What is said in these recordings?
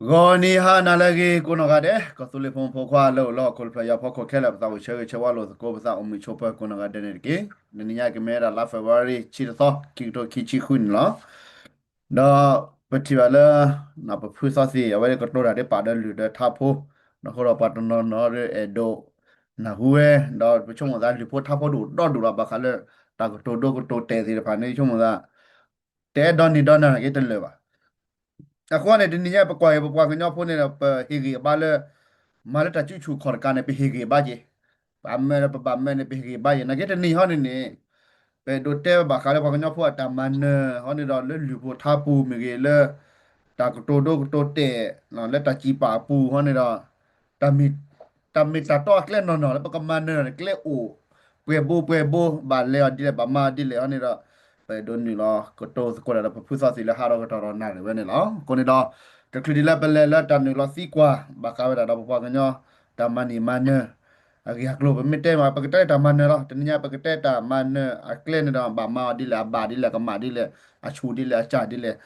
ဂီၤနံၤဟါနၤလၢအဂ့ၤ ကိးနီၢ်ဂၤဒဲး ကီၢ်သူလ့ၤဖိမုၣ်ဖိခွါလၢအိၣ်လၢဟီၣ်ခိၣ်တဖျၢၣ်ညါဖီခိၣ်ခဲလၢာ် ပသးအိၣ်ဆၢဂ့ၤဆၢဝါလိာ်သကိး ပသးအိၣ်မုာ်ဆိးပၢၤကိးနီၢ်ဂၤဒဲးန့ၣ်တက့ၢ်. တနံၤညါကမ့ၢ်ဝဲဒၣ်လါ February ဆံတသီ ခံကထိခံဆံဃုန့ၣ်လီၤ. ဒီးပထံၣ်ဘၣ်လၢ ပဖုသီသ့ၣ် အဝဲကတိၤတၢ်ဒ်ပာ်ဒီးလုၢ်ဒီးထါဖိ ဒီးဃိဒီးပှၤတနီၤနီၤဒ်အဲၣ်ဒိးနၢ်ဟူဝဲ ဒီးပဆိကမိၣ်သးလုၢ်ဖိထါဖိဒိၣ်ဒီဒိၣ်လီၤ ဘၣ်ဃးလၢ တၢ်ကတိၤဒိကတိၤတဲာ်သ့ၣ်တဖၣ်န့ၣ် ဆိကမိၣ်သး တအဲၣ်ဒိးနံၤဒီးနၤက့တလၢာ်ဘၣ်. အဃိန့ၣ် တနံၤညါ ပကွၢ်က့ၤပပှၤကညီဖိန့ၣ်ဒီး ပဟ့ၣ်ဂံၢ်အဘါလၢ မၤလၢတၢ်စုဆူၣ်ခီၣ်တကးန့ၣ် ပဟ့ၣ်ဂံၢ်အဘါက့ၤ, ပမၤဒီးပဘၣ်မၤန့ၣ် ပဟ့ၣ်ဂံၢ်အဘါက့ၤ နာ်က့တနံၤဟီန့ၣ်န့ၣ် ပအဲၣ်ဒိးတဲဘၣ်ဃးလၢပှၤကညီဖိအတၢ်မၤနၢၤဟီန့ၣ်ဒီး လၢလုၢ်ဖိထါပူၤမ့ၢ်ဂ့ၤ လၢ တၢ်ကတိၤဒိကတိၤတဲာ် လၢတၢ်စံးပာ်အပူၤဟီန့ၣ်ဒီး တၢ်မ့ၢ်တၢ်တီအကျဲနီၢ်နီၢ်လၢပကမၤနၢၤန့ၣ် ကျဲအိၣ်ပှဲၤဘိပှဲၤဘိ ဘၣ်လဲၤအီၤဒ်လဲၣ် ဘၣ်မၤအီၤဒ်လဲၣ်ဟီန့ၣ်ဒီး ပအဲၣ်ဒိးနုာ်လီၤကတိၤသကိးတၢ်ဒီးပဖုသီသ့ၣ်လၢဟးထီၣ်ကတီၢ်ဒီးနၣ်ရံၣ်ဝဲန့ၣ်လီၤ. အဃိန့ၣ်ဒီး တချုးဒ်လၢပလဲၤလၢတၢ်နုာ်လီၤသံကွၢ် ဘၣ်ဃးဝဲဒၣ်ဒီးပပှၤကညီ တၢ်မၤန့ၢ်မၤနၢၤ အဂ့ၢ်အကျိၤ ပမ့ၢ်တဲမး ပကတဲတၢ်မၤနၢၤလီၤ. တနံၤညါပကတဲတၢ်မၤနၢၤအကျဲန့ၣ်ဒီး ဘၣ်မၤအီၤဒ်လဲၣ် အဘၣ်ဒ်လဲၣ် ကမၣ်ဒ်လဲၣ် အဆူၣ်ဒ်လဲၣ် အစၢ်ဒ်လဲၣ်.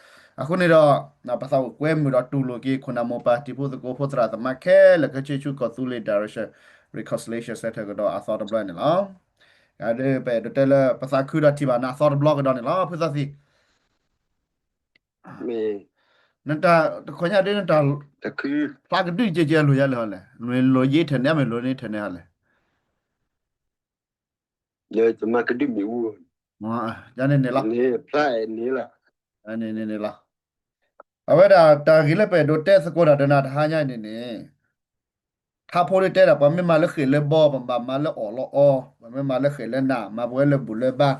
အဃိန့ၣ်ဒီး ပသးအိၣ်ကွဲမုာ်ဒီးတူၢ်လိာ်က့ၤ ခိၣ်နၢ်မိၢ်ပၢ်တံၤဖိသကိးဖိသရၣ်သမါခဲလၢာ် ကဆ့ဆူကီၢ်သူလ့ၤ Direction Reconciliation Center ကဒီးအသီတဘျီန့ၣ်လီၤ. ဒီးပအဲၣ်ဒိးတဲလၢ ပသးခုဒီးထံၣ်ဘၣ်နၤအသီတဘျီကဒီးန့ၣ်လီၤ ဖုသီသ့ၣ် နတၢ်တခီညါဒ်နတၢ် ဖျါကဒုကဲကဲအလိၤယါလဲၣ်ဟီလဲၣ် နလိၤယ့ထဲန့ၣ် မ့ၢ်လိၤန့ၣ်ထဲန့ၣ်ဟီလဲၣ် ယန့ၣ်န့ၣ်လီၤ ဖျါန့ၣ်လီၤ န့ၣ်န့ၣ်လီၤ အဝဲဒၣ်တၢ်ဂ့ၢ်လၢပအဲၣ်ဒိးတဲသကိးတၢ်ဒီးနၤတဟါညါန့ၣ်န့ၣ် ထါဖိဒ်တဲဒၣ် ပှၤမ့ၢ်မၤလၢဃဲၣ်လၢဘီ ပဘၣ်မၤလၢအီၣ်လၢအီ ပမ့ၢ်မၤလၢဃဲၣ်လၢနၢ် မၤပဝဲလၢဘူၣ်လၢဘါ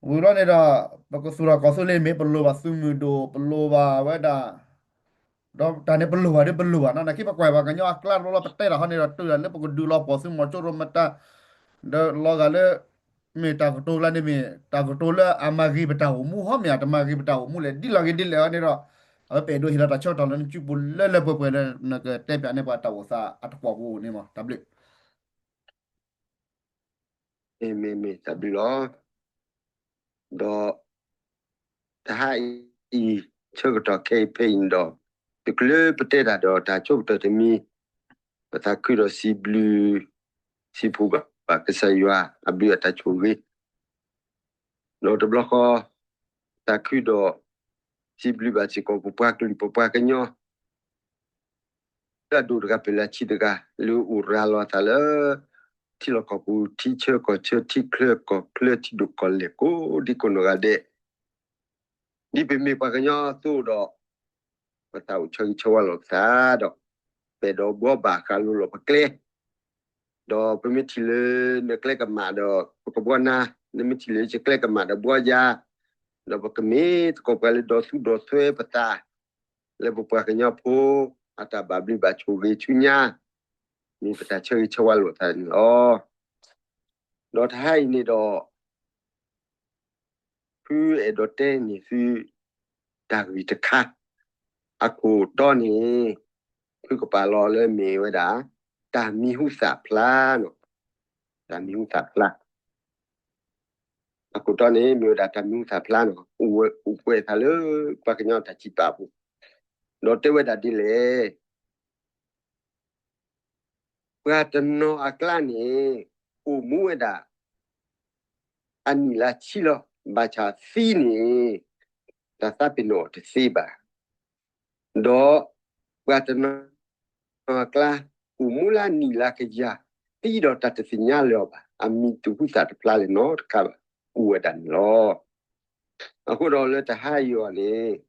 ဝံၤဘျီန့ၣ်ဒီး ပကသူၣ်ထီၣ်ကီၢ်သူလ့ၤမ့ၢ် ပလိၣ်ဘၣ်သုးမုၢ်ဒိၣ် ပလိၣ်ဘၣ်ဝဲဒၣ် ဒီးတၢ်န့ၣ်ပလိၣ်ဘၣ်ဒ်ပလိၣ်ဘၣ်နီၤ နာ်က့ပကွၢ်ပှၤကညီအကျါတဘျီဘျီ ပတဲတၢ်ဟီန့ၣ်ဒီး တုၤဒၣ်လၢပကဒုးလီၤပှီၢ်သုးမီၤစိရိၤမတၤ ဒီးလီၤဂာ်လၢ မ့ၢ်တၢ်ကတိၤလၢန့ၣ်မ့ၢ် တၢ်ကတိၤလၢအမၤဂ့ၤပတၢ်အိၣ်မူဟီမ့ၢ် အတမၤဂ့ၤပတၢ်အိၣ်မူလဲၣ် ဒ်လဲၣ်ဂ့ၤဒ်လဲၣ်ဟီန့ၣ်ဒီး အဝဲပအဲၣ်ဒိးဟ့ၣ်လီၤတၢ်ဆၢကတီၢ်လၢနစုပူၤလၢလၢပှဲၤပှဲၤလၢ နကတဲပၠးန့ၢ်ပှၤတၢ်အိၣ်သးအတကွီၢ်ပူၤန့ၣ်မး တၢ်ဘျုး မ့ၢ်မ့ၢ်မ့ၢ် တၢ်ဘျုးလီၤ. ဒီး တဟါအံၤ ဆၢကတီၢ်ခဲအံၤဖဲအံၤန့ၣ်ဒီး တချုးလၢပတဲတၢ်ဒီးတၢ်ဆိကတၢၢ်တမံၤ ပသးခုဒီးစံးဘျုး စံးဖှိၣ်ဘၣ်ကစၢ်ယွၤအဘျုးအတၢ်ဆိၣ်ဂ့ၤ ဒီးတဘျီဃီ သးခုဒီး စံးဘျုးဘၣ်စ့ၢ်ကီး ပပှၤကလုာ်ပပှၤကညီ လၢအဒိၣ်တဂၤဖဲလၢအဆံးတဂၤ လၢအိၣ်ရၤလီၤအသးလၢ ထံလီၢ်ကီၢ်ပူၤ ထံဆၢကီၢ်ဆၢ ထံချၢကီၢ်ချၢ ထံဒိၣ်ကီၢ်လဲၢ် ကိးဒံကိးနီၢ်ဂၤဒဲး ဒ်ပမ့ၢ်ပှၤကညီအသိးဒီး ပသးအိၣ်ဆၢဂ့ၤဆၢဝါလိာ်ပသးဒီး ပအဲၣ်ဒိးဘှီဘၣ်ဃးလိလီၤပကျဲ ဒီးပမ့ၢ်ထံၣ်လၢနကျဲကမၣ်ဒီး ပကဘှီနၤ, နမ့ၢ်ထံၣ်လၢယကျဲကမၣ်ဒီး ဘှီယၤ, ဒီးပကမ့ၢ်သကိးပှၤလၢဒီသူၣ်ဒီသွဲပသး လၢပပှၤကညီဖိ အတၢ်ဘၣ်ဘျုးဘၣ်ဆိၣ်ဂ့ၤဆူညါ မ့ၢ်ပတၢ်ဆၢဂ့ၤဆၢဝါလိာ်သးန့ၣ်လီၤ. ဒီးတဟါအံၤန့ၣ်ဒီး ဖုအဲၣ်ဒိးတဲန့ၢ်သု တၢ်ဂ့ၢ်တခါ အခိၣ်တီန့ၣ် ဖုကပာ်လီၤလၢမ့ၢ်ဝဲဒၣ် တၢ်မံၤဟူသၣ်ဖျါ, တၢ်မံၤဟူသၣ်ဖျါ အခိၣ်တီန့ၣ် မ့ၢ်ဝဲဒၣ်တၢ်မံၤဟူသၣ်ဖျါန့ၣ် အိၣ်ဝဲ အိၣ်ပှဲၤသးလၢ ပှၤကညီတၢ်စံးပာ်အပူၤ, ဒီးတဲဝဲဒၣ်ဒ်လဲၣ် ပှၤတနီၤအကျါန့ၣ် အိၣ်မူဝဲဒၣ် အနံၣ်လၢဆံလီၤ. ဘၣ်ဆၣ်သံန့ၣ် တၢ်သးပ့ၤနီၣ်အီၤတသ့ဘၣ်. ဒီးပှၤတနီၤအကျါ အိၣ်မူလၢအနံၣ်လၢကယၤ သံဒီးတၢ်တသ့ၣ်ညါလၢၤအီၤဘၣ်. အမံၤတဟူသၣ်တဖျါလၢၤနီတခါဘၣ်. အိၣ်ဝဲဒၣ်န့ၣ်လီၤ. အဃိဒီးလၢတဟါအံၤအီၤန့ၣ်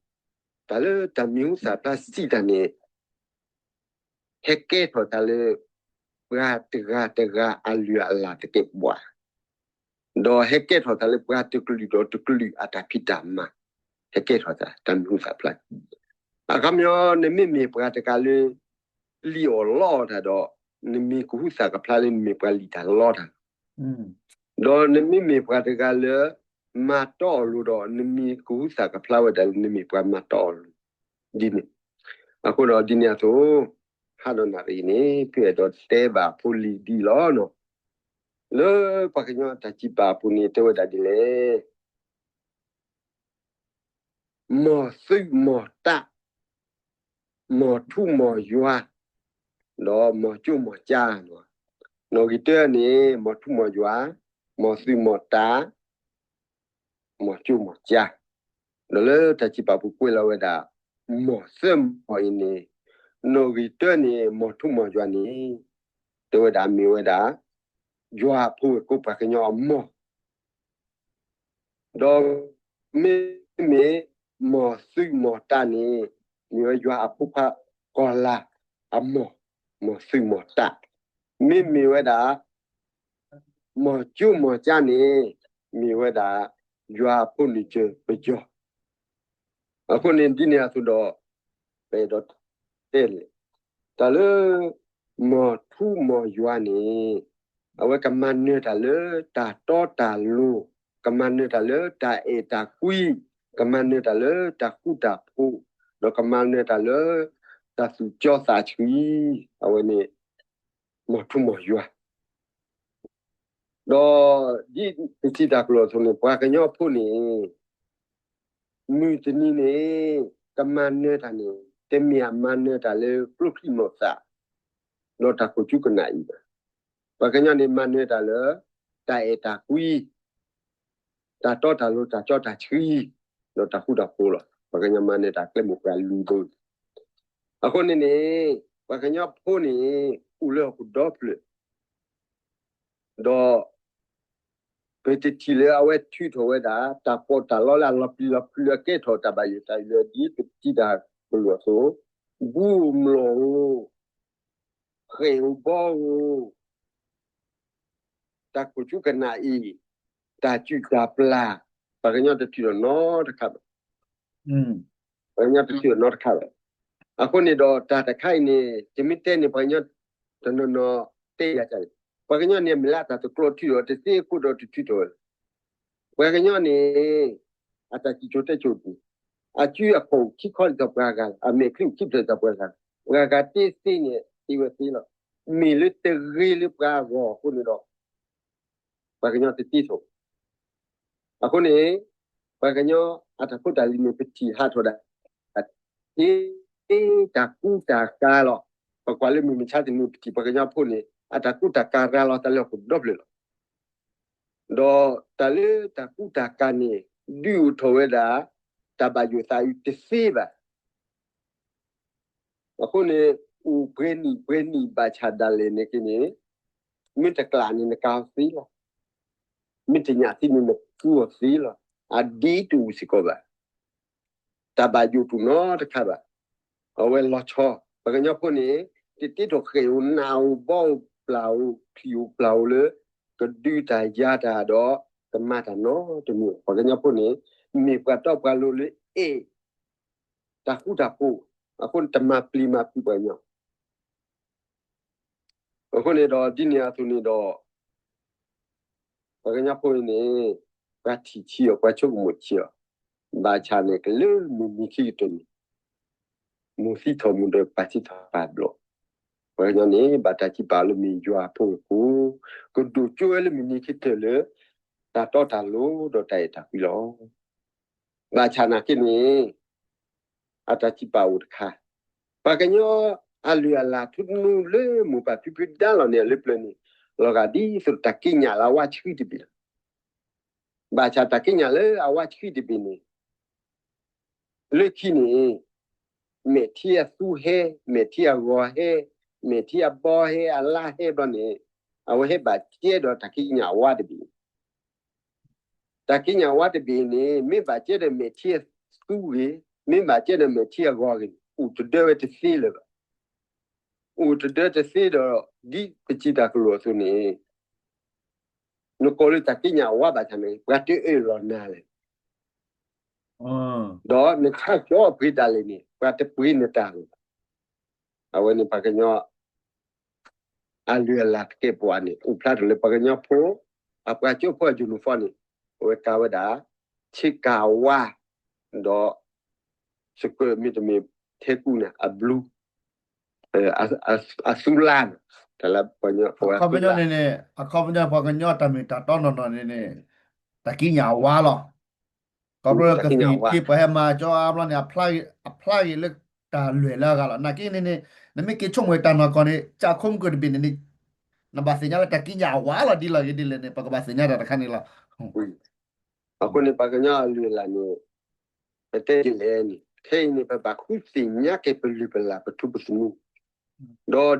တၢ်လၢတၢ်မံၤဟူသၣ်ဖျါစံးတၢ်န့ၣ် ဟဲကဲထီၣ်သးလၢ ပှၤတဂၤတဂၤအလုၢ်အလၢ်သကဲးပဝး, ဒီးဟဲကဲထီၣ်သးလၢပှၤတကလုာ်ဒီးတကလုာ်အတၢ်ဖံးတၢ်မၤ, ဟဲကဲထီၣ်သး တၢ်မံၤဟူသၣ်ဖျါ. အခီပညီ နမ့မ့ၢ်ပှၤတဂၤလၢ လံၣ်အီၣ်လီအီၣ်တၢ်ဒီး နမံၤကဟူသၣ်ကဖျါလၢနမ့ၢ်ပှၤလံၣ်တၢ်လီတၢ်, ဒီးနမ့မ့ၢ်ပှၤတဂၤလၢ မၤတီအီၤလိၤဒီး နမံၤကဟူသၣ်ကဖျါဝဲဒၣ်လၢနမ့ၢ်ပှၤမၤတီအီၤလိၤ ဒ်န့ၣ်. အဃိဒီးဒ်န့ၣ်အသိး ဟါဒီးနၣ်ရံၣ်န့ၣ် ဖုအဲၣ်ဒိးတဲဘၣ်ဖိလံၤဒ်လီၤ. လၢပှၤကညီတၢ်စံးပာ်အပူၤန့ၣ် တဲဝဲဒၣ်ဒ်လဲၣ် မ်သုးမီၤတၢ် မီၤထူၣ်မီၤယွၤ ဒီးမီၤကၠိၣ်မီၤကၠၢ်လီၤ. နီၣ်ဂံၢ်တၢန့ၣ် မီၤထူၣ်မီၤယွၤ, မီၤသုးမီၤတၢ်, မီၤကၠိၣ်မီၤကၠၢ်, ဒီးလၢတၢ်စံးပာ်ပူၤကွဲးလီၤဝဲဒၣ် မီၤသၢမီၤအံၤန့ၣ်, နီၣ်ဂံၢ်တၢန့ၣ် မီၤထူၣ်မီၤယွၤန့ၣ် တဲဝဲဒၣ်မ့ၢ်ဝဲဒၣ် ယွၤအဖိဝဲၢ်ကိပှၤကညီအမီၤ, ဒီးမ့မ့ၢ် မီၤသုးမီၤတၢ်န့ၣ် မ့ၢ်ဝဲယွၤအဖိခွါကီၤလၤအမီၤ, မီၤသုးမီၤတၢ်, မ့မ့ၢ်ဝဲဒၣ် မီၤကၠိၣ်မီၤကၠၢ်န့ၣ် မ့ၢ်ဝဲဒၣ် ယွၤအဖိန့ၣ်ကၢပယီၤ. အဃိန့ၣ်ဒ်န့ၣ်အသိးဒီး ပအဲၣ်ဒိးတဲလဲၣ်, တၢ်လၢ မီၤထူၣ်မီၤယွၤန့ၣ် အဝဲကမၤနၢၤတၢ်လၢတၢ်တီတၢ်လိၤ, ကမၤနၢၤတၢ်လၢတၢ်အဲၣ်တၢ်ကွံ, ကမၤနၢၤတၢ်လၢတၢ်ဃူတၢ်ဖိး, ဒီးကမၤနၢၤတၢ်လၢ တၢ်သူၣ်ကၠီသးဆှံ, အဝဲန့ၣ် မီၤထူၣ်မီၤယွၤ ဒီးဒ်ပထံၣ်တၢ်ကလိာ်အသိးန့ၣ် ပှၤကညီဖိန့ၣ် မုၢ်တနံၤန့ၣ် ကမၤနၢၤတၢ်န့ၣ် တမ့ၢ်အမၤနၢၤတၢ်လၢကျိချံမျိာ်သၣ် ဒီးတၢ်ခိၣ်ကၠူကနၣ်အံၤဘၣ်. ပှၤကညီန့ၣ်မၤနၢၤတၢ်လၢ တၢ်အဲၣ်တၢ်ကွံ, တၢ်တီတၢ်လိၤ တၢ်ကၠီတၢ်ဆှံ, ဒီးတၢ်ဃူတၢ်ဖိးလီၤ. ပှၤကညီမၤနၢၤတၢ်ကျဲမိၢ်ပှၢ်လွံၢ်ဘိ အဃိန့ၣ်န့ၣ် ပှၤကညီဖိန့ၣ် အိၣ်လၢဟီၣ်ခိၣ်ဒီဖျၢၣ် ဒီး ပတထံၣ်လၢအဝဲထုးထီၣ်ဝဲဒၣ် တၢ်ပီးတၢ်လီလၢအလီၤပျံၤလီၤဖုးလၢအကဲထီၣ်တၢ်ဘၣ်ယိၣ်သးအံၤလၢဒ်ပထံၣ်တၢ်ကလိာ်အသိး, ဘူးဧိၤမျိာ်ဧိၤ, ဃဲၣ်ဧိၤဘီဧိၤ, တၢ်ခိၣ်ကၠူကနၣ်အံၤ, တၢ်စုၣ်တၢ်ပျၢ်, ပှၤကညီတထုးထီၣ်နီတခါဘၣ်. ပှၤကညီတထုးထီၣ်နီတခါဘၣ်. အဃိန့ၣ်ဒီးတၢ်တခါအံၤန့ၣ် တမ့ၢ်တဲန့ၣ် ပှၤကညီတနီၤနီၤတဲယၤတၢ်န့ၣ်, ပှၤကညီန့ၣ် မ့ၢ်လၢတၢ်တကျိးထုးထီၣ်တသ့အဃိဒီးတထုးထီၣ်ဝဲလီၤ. ပှၤကညီန့ၣ် အတၢ်စံၣ်စိၤတဲစိၤန့ၣ် အစုအခီၣ်အိၣ်ခံခီဒ်သိးပှၤဂၤလီၤ, အမဲာ်ချံအိၣ်ခံဖျၢၣ်ဒ်သိးပှၤဂၤလီၤ. ပှၤဂၤတ့သ့န့ၣ် တ့ဝဲသ့လီၤ. မ့ၢ်လၢတဂ့ၤလၢပှၤအဂီၢ်အဃိန့ၣ်ဒီး ပှၤကညီတတ့ထီၣ်. အဃိန့ၣ် ပှၤကညီအတၢ်ဖိတၢ်လံၤန့ၣ် ပထံၣ်ဟးထီၣ်ဒၣ် တၢ်ကူတၢ်ကၤလီၤ. ပကွၢ်လၢမုၢ်မဆါတနံၤ ပထံၣ်ပှၤကညီဖိန့ၣ် အတၢ်ကူတၢ်ကၤရၤလီၤတၢ်လၢဟီၣ်ခိၣ်ဒီဖျၢၣ်လီၤ. ဒီးတၢ်လၢတၢ်ကူတၢ်ကၤန့ၣ် ဒုးအိၣ်ထီၣ်ဝဲဒၣ် တၢ်ဘၣ်ယိၣ်သးအံၤတသ့ဘၣ်. အဃိန့ၣ် အိၣ်ပှဲၤနံၣ်ပှဲၤနံၣ်ဘၣ်ဆၣ်ဒၣ်လဲာ်န့ၣ်က့န့ၣ် မ့ၢ်တကျးန့ၣ်နကၤအီၤသ့လီၤ. မ့ၢ်တညၣ်သ့န့ၣ်နကူအီၤသ့လီၤ. အဒ့တအိၣ်စ့ၢ်ကီးဘၣ်. တၢ်ဘၣ်ယိၣ်တအိၣ်နီတခါဘၣ်. အဝဲလီၤဆီ ပှၤကညီဖိန့ၣ် တတ့ထီၣ်ဃဲၣ်ဧိၤနးဧိၤဘီဧိၤပျၢ်ဧိၤချံၣ်ဧိၤပျၢ်ဧိၤလၢ ကဒုးတၢ်ယၤတၢ်ဒီး ကမၤတၢ်နီတမံၤ. ပှၤကညီဖိန့ၣ် မ့ၢ်ပှၤတီပှၤလိၤလၢအဲၣ် တၢ်ဃူတၢ်ဖိး, အဃိန့ၣ်တမၤပျံၤမၤဖုးပှၤကညီ. အဃိန့ၣ်ဒီးဒ်န့ၣ်အသိးန့ၣ်ဒီး ပှၤကညီဖိအံၤန့ၣ် ပှၤထံၣ်ဆံးအီၤ ပှၤဆိကမိၣ်ဆံးအီၤ, ဘၣ်ဆၣ်န့ၣ် ကလၢမုၢ်နံၤခံကတၢၢ်န့ၣ် မိၢ်သံထီၣ်မူဒီးပၢ်သံထီၣ်ပၢ်ဘျီၣ်, ပှၤကညီန့ၣ် ဘၣ်တၢ်စံးပာ်အီၤလၢမ့ၢ်ယွၤအဖိအဃိ, ကဒိၣ်ကၠိဝဲလၢမုၢ်နံၤခံကတၢၢ်လၢ တၢ်တီတၢ်လိၤဒီးတၢ်အဲၣ်တၢ်ကွံလီၤ. ဘၣ်ဆၣ်နာ်က့န့ၣ် အတၢ်စံးပာ်အိၣ်တခါ, ပှၤကညီအလုၢ်အလၢ်ထူနူလၢမိၢ်ပၢ်ဖံဖုဒါလီၤန့ၣ် အလၢပျၢၤန့ၣ် လီၤဂာ်ဒ်သိးတၢ်ကံးညာ်လၢအဝါဆှံတဘ့ၣ်လီၤ. ဘၣ်ဆၣ်တၢ်ကံးညာ်လၢအဝါဆှံတဘ့ၣ်န့ၣ် လၢခံန့ၣ် မဲာ်ထံအသူဟဲ, မဲာ်ထံအဂီၤဟဲ, မဲာ်ထံအဘီဟဲ, အလါဟဲဘျီန့ၣ် အဝဲဟဲဘၣ်ကဲဒီးတၢ်ကံးညာ်အဝါတဘ့ၣ် တၢ်ကံးညာ်ဝါတဘ့ၣ်န့ၣ် မ့ၢ်ဘၣ်ကဲဒီးမဲာ်ထံအသူဂ့ၤ, မ့ၢ်ဘၣ်ကဲဒီးမဲာ်ထံအဂီၤဂ့ၤန့ၣ် အိၣ်တဒၢဝဲတသ့လၢၤဘၣ်. အိၣ်တဒၢတသ့ဒီး ဒ်ပထံၣ်တၢ်ကလိာ်အသိးန့ၣ် နကိးလၢတၢ်ကံးညာ်ဝါဘၣ်ဆၣ်န့ၣ် ပှၤတအၢၣ်လီၤနၤလဲၣ်. ဒီးနဆၢကတီၢ်ပှ့ၤတၢ်လဲၣ်န့ၣ် ပှၤတပှ့ၤနတၢ်လၢၤဘၣ်. အဝဲန့ၣ်ပှၤကညီ အလုၢ်အလၢ်တကဲပဝးန့ၣ် အိၣ်ဖျါထီၣ်လၢပှၤကညီဖိ အပှၤကၠိဖိအယူၤနူၤဖီန့ၣ် အဝဲကၤဝဲဒၣ် ဆ့ကၤဝါ ဒီး စကၢၢ်မ့တမ့ၢ်ထဲကူန့ၣ် အဘျူး အသူလါန့ၣ် တၢ်လၢပှၤကညီ အခီပညီန့ၣ်န့ၣ် အခီပညီပှၤကညီတၢ်မ့ၢ်တၢ်တီနီၢ်နီၢ်န့ၣ်န့ၣ် တၢ်ကံးညာ်ဝါလီၤ. ခီဖျိလၢကသံၣ်က့ပှၤဟဲမၤကၠီအါဘျီန့ၣ် အဖျါဂ့ၤလၢ တၢ်လွဲၢ်လၢအဂၤလီၤ. နာ်က့န့ၣ်န့ၣ် နမ့ၢ်က့ၤဆိကမိၣ်တၢ်နီၢ်ကီၢ်န့ၣ် ကၠၢ်ခိၣ်မုၢ်ကၢၢ်တဘ့ၣ်န့ၣ်န့ၣ် နဘၣ်သ့ၣ်ညါလၢတၢ်ကံးညာ်အဝါလီၤဒ်လဲၣ်ဂ့ၤဒ်လဲၣ်န့ၣ် ပကဘၣ်သ့ၣ်ညါတၢ်တခါန့ၣ်လီၤ. အဃိန့ၣ် ပှၤကညီအလုၢ်အလၢ်န့ၣ် ပတဲဒ်လဲၣ်န့ၣ် ခဲအံၤန့ၣ် ပဘၣ်ဃုသ့ၣ်ညါက့ၤပလုၢ်ပလၢ်ပထူပသမူ